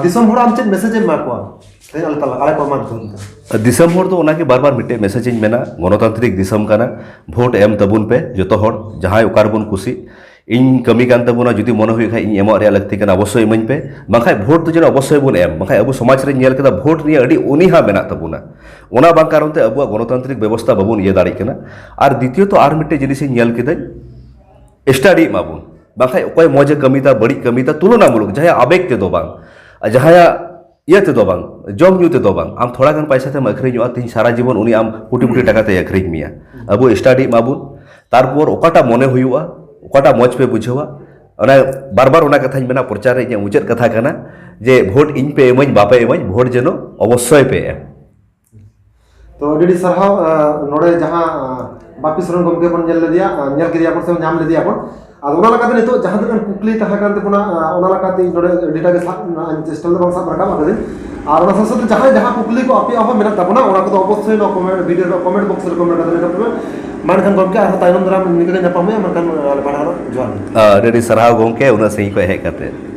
ᱫᱤᱥᱚᱢ ᱦᱚᱲ ᱟᱢ ᱪᱮᱫ ᱢᱮᱥᱮᱡᱽ ᱮᱢ ᱮᱢᱟ ᱠᱚᱣᱟ ᱛᱮᱦᱮᱧ ᱟᱞᱮ ᱛᱟᱞᱟ ᱟᱞᱮ ᱠᱚ ᱢᱟᱫᱽᱫᱷᱚᱢ ᱛᱮ? ᱫᱤᱥᱚᱢ ᱦᱚᱲ ᱫᱚ ᱚᱱᱟᱜᱮ ᱵᱟᱨ ᱵᱟᱨ ᱢᱤᱫᱴᱮᱡ ᱢᱮᱥᱮᱡᱽ ᱤᱧ ᱢᱮᱱᱟ, ᱜᱚᱱᱚᱛᱟᱱᱛᱨᱤᱠ ᱫᱤᱥᱚᱢ ᱠᱟᱱᱟ, ᱵᱷᱳᱴ ᱮᱢ ᱛᱟᱵᱚᱱ ᱯᱮ ᱡᱚᱛᱚ ᱦᱚᱲ, ᱡᱟᱦᱟᱸᱭ ᱚᱠᱟ ᱨᱮᱵᱚᱱ ᱠᱩᱥᱤᱜ᱾ ᱤᱧ ᱠᱟᱹᱢᱤ ᱠᱟᱱ ᱛᱟᱵᱚᱱᱟ, ᱡᱩᱫᱤ ᱢᱚᱱᱮ ᱦᱩᱭᱩᱜ ᱠᱷᱟᱱ ᱤᱧ ᱮᱢᱚᱜ ᱨᱮᱭᱟᱜ ᱞᱟᱹᱠᱛᱤ ᱠᱟᱱᱟ, ᱚᱵᱚᱥᱥᱳᱭ ᱤᱢᱟᱹᱧ ᱯᱮ, ᱵᱟᱝᱠᱷᱟᱱ ᱵᱷᱳᱴ ᱫᱚ ᱡᱮᱱᱚ ᱚᱵᱚᱥᱥᱳᱭ ᱵᱚᱱ ᱮᱢ᱾ ᱵᱟᱝᱠᱷᱟᱱ ᱟᱵᱚ ᱥᱚᱢᱟᱡᱽ ᱨᱮᱧ ᱧᱮᱞ ᱠᱮᱫᱟ, ᱵᱷᱳᱴ ᱱᱤᱭᱮ ᱟᱹᱰᱤ ᱚᱱᱤᱦᱟ ᱢᱮᱱᱟᱜ ᱛᱟᱵᱚᱱᱟ᱾ ᱚᱱᱟ ᱵᱟᱝ ᱠᱟᱨᱚᱱ ᱛᱮ ᱟᱵᱚᱣᱟᱜ ᱜᱚᱱᱚᱛᱟᱱᱛᱨᱤᱠ ᱵᱮᱵᱚᱥᱛᱷᱟ ᱵᱟᱵᱚᱱ ᱤᱭᱟᱹ ᱫᱟᱲᱮᱭᱟᱜ ᱠᱟᱱᱟ᱾ ᱟᱨ ᱫᱤᱛᱤᱭᱚᱛᱚ ᱟᱨ ᱢᱤᱫᱴᱮᱡ ᱡᱤᱱᱤᱥ ᱤᱧ ᱧᱮᱞ ᱠᱮᱫᱟᱹᱧ, ᱥᱴᱟᱰᱤ ᱢᱟᱵᱚᱱ, ᱵᱟᱝᱠᱷᱟᱱ ᱚᱠᱚᱭ ᱢᱚᱡᱽ ᱮ ᱠᱟᱹᱢᱤᱭᱮᱫᱟ, ᱵᱟᱹᱲᱤᱡ ᱠᱟᱹᱢᱤᱭᱮᱫᱟ, ᱛᱩᱞᱚᱱᱟᱢᱩᱞᱚᱠ, ᱡᱟᱦᱟᱸᱭᱟᱜ ᱟᱵᱮᱜᱽ ᱛᱮᱫᱚ ᱵᱟᱝ, ᱟᱨ ᱡᱟᱦᱟᱸᱭᱟᱜ ᱤᱭᱟᱹ ᱛᱮᱫᱚ ᱵᱟᱝ, ᱡᱚᱢ ᱧᱩ ᱛᱮᱫᱚ ᱵᱟᱝ᱾ ᱟᱢ ᱛᱷᱚᱲᱟ ᱜᱟᱱ ᱯᱟᱭᱥᱟ ᱛᱮᱢ ᱟᱹᱠᱷᱨᱤᱧᱚᱜᱼᱟ, ᱛᱮᱦᱮᱧ ᱥᱟᱨᱟ ᱡᱤᱵᱚᱱ ᱩᱱᱤ ᱟᱢ ᱠᱳᱴᱤ ᱠᱳᱴᱤ ᱴᱟᱠᱟ ᱛᱮᱭ ᱟᱹᱠᱷᱨᱤᱧ ᱢᱮᱭᱟ᱾ ᱟᱵᱚ ᱥᱴᱟᱰᱤ ᱢᱟᱵᱚᱱ, ᱛᱟᱨᱯᱚᱨ ᱚᱠᱟᱴᱟᱜ ᱢᱚᱱᱮ ᱦᱩᱭᱩᱜᱼᱟ, ᱚᱠᱟᱴᱟᱜ ᱢᱚᱡᱽ ᱯᱮ ᱵᱩᱡᱷᱟᱹᱣᱟ, ᱚᱱᱟ ᱵᱟᱨ ᱵᱟᱨ ᱚᱱᱟ ᱠᱟᱛᱷᱟᱧ ᱢᱮᱱᱟ, ᱯᱨᱚᱪᱟᱨ ᱨᱮ ᱤᱧᱟᱹᱜ ᱢᱩᱪᱟᱹᱫ ᱠᱟᱛᱷᱟ ᱠᱟᱱᱟ ᱡᱮ ᱵᱷᱳᱴ ᱤᱧ ᱯᱮ ᱮᱢᱟᱹᱧ, ᱵᱟᱯᱮ ᱮᱢᱟᱹᱧ, ᱵᱷᱳᱴ ᱡᱮᱱᱚ ᱚᱵᱚᱥᱥᱳᱭ ᱯᱮ ᱮᱢ᱾ ᱛᱚ ᱟᱹᱰᱤ ᱟᱹᱰᱤ ᱥᱟᱨᱦᱟᱣ᱾ ᱟᱸ, ᱱᱚᱰᱮ ᱡᱟᱦᱟᱸ, ᱟᱸ, ᱵᱟᱯᱤ ᱥᱚᱨᱮᱱ ᱜᱚᱢᱠᱮ ᱵᱚᱱ ᱧᱮᱞ ᱞᱮᱫᱮᱭᱟ, ᱟᱸ, ᱧᱮᱞ ᱠᱮᱫᱮᱭᱟ ᱵᱚᱱ ᱥᱮ ᱧᱟᱢ ᱞᱮᱫᱮᱭᱟ ᱵᱚᱱ᱾ ᱟᱫᱚ ᱚᱱᱟ ᱞᱮᱠᱟᱛᱮ ᱱᱤᱛᱚᱜ ᱡᱟᱦᱟᱸ ᱛᱤᱱᱟᱹᱜ ᱠᱩᱠᱞᱤ ᱛᱟᱦᱮᱸ ᱠᱟᱱ ᱛᱟᱵᱚᱱᱟ, ᱟᱸ, ᱚᱱᱟ ᱞᱮᱠᱟᱛᱮ ᱤᱧ ᱱᱚᱰᱮ ᱟᱹᱰᱤᱴᱟ ᱜᱮ ᱥᱟᱵ ᱨᱮᱱᱟᱜ ᱤᱧ ᱪᱮᱥᱴᱟ ᱞᱮᱫᱟ, ᱵᱟᱝ ᱥᱟᱵ ᱨᱟᱠᱟᱵ ᱟᱠᱟᱫᱟᱹᱧ᱾ ᱟᱨ ᱚᱱᱟ ᱥᱟᱶ ᱥᱟᱶᱛᱮ ᱡᱟᱦᱟᱸᱭ ᱡᱟᱦᱟᱸ ᱠᱩᱠᱞᱤ ᱠᱚ ᱟᱯᱮᱭᱟᱜ ᱦᱚᱸ ᱢᱮᱱᱟᱜ ᱛᱟᱵᱚᱱᱟ, ᱚᱱᱟ ᱠᱚᱫᱚ ᱚᱵᱚᱥᱥᱳᱭ ᱱᱚᱣᱟ ᱠᱚᱢᱮᱱᱴ, ᱵᱷᱤᱰᱤᱭᱳ ᱨᱮᱱᱟᱜ ᱠᱚᱢᱮᱱᱴ ᱵᱚᱠᱥ ᱨᱮ ᱠᱚᱢᱮᱱᱴ ᱠᱟᱛᱮ ᱞᱟᱹᱭ ᱛᱟᱵᱚᱱ ᱯᱮ᱾ ᱢᱟ ᱮᱱᱠᱷᱟᱱ ᱜᱚᱢᱠᱮ, ᱟᱨᱦᱚᱸ ᱛᱟᱭᱱᱚᱢ ᱫᱟᱨᱟᱢ ᱱᱤᱝᱠᱟᱹ ᱜᱮ ᱧᱟᱯᱟᱢ ᱦᱩᱭᱩᱜᱼᱟ᱾ ᱢᱮᱱᱠᱷᱟᱱ ᱟᱞᱮ ᱯᱟᱦᱴᱟ ᱠᱷᱚᱱᱟᱜ ᱡᱚᱦᱟᱨ ᱜᱮ᱾ ᱟᱹᱰᱤ ᱟᱹᱰᱤ ᱥᱟᱨᱦᱟᱣ ᱜᱚᱢᱠᱮ, ᱩᱱᱟᱹᱜ ᱥᱟᱺᱜᱤᱧ ᱠᱷᱚᱱ ᱦᱮᱡ ᱠᱟᱛᱮ᱾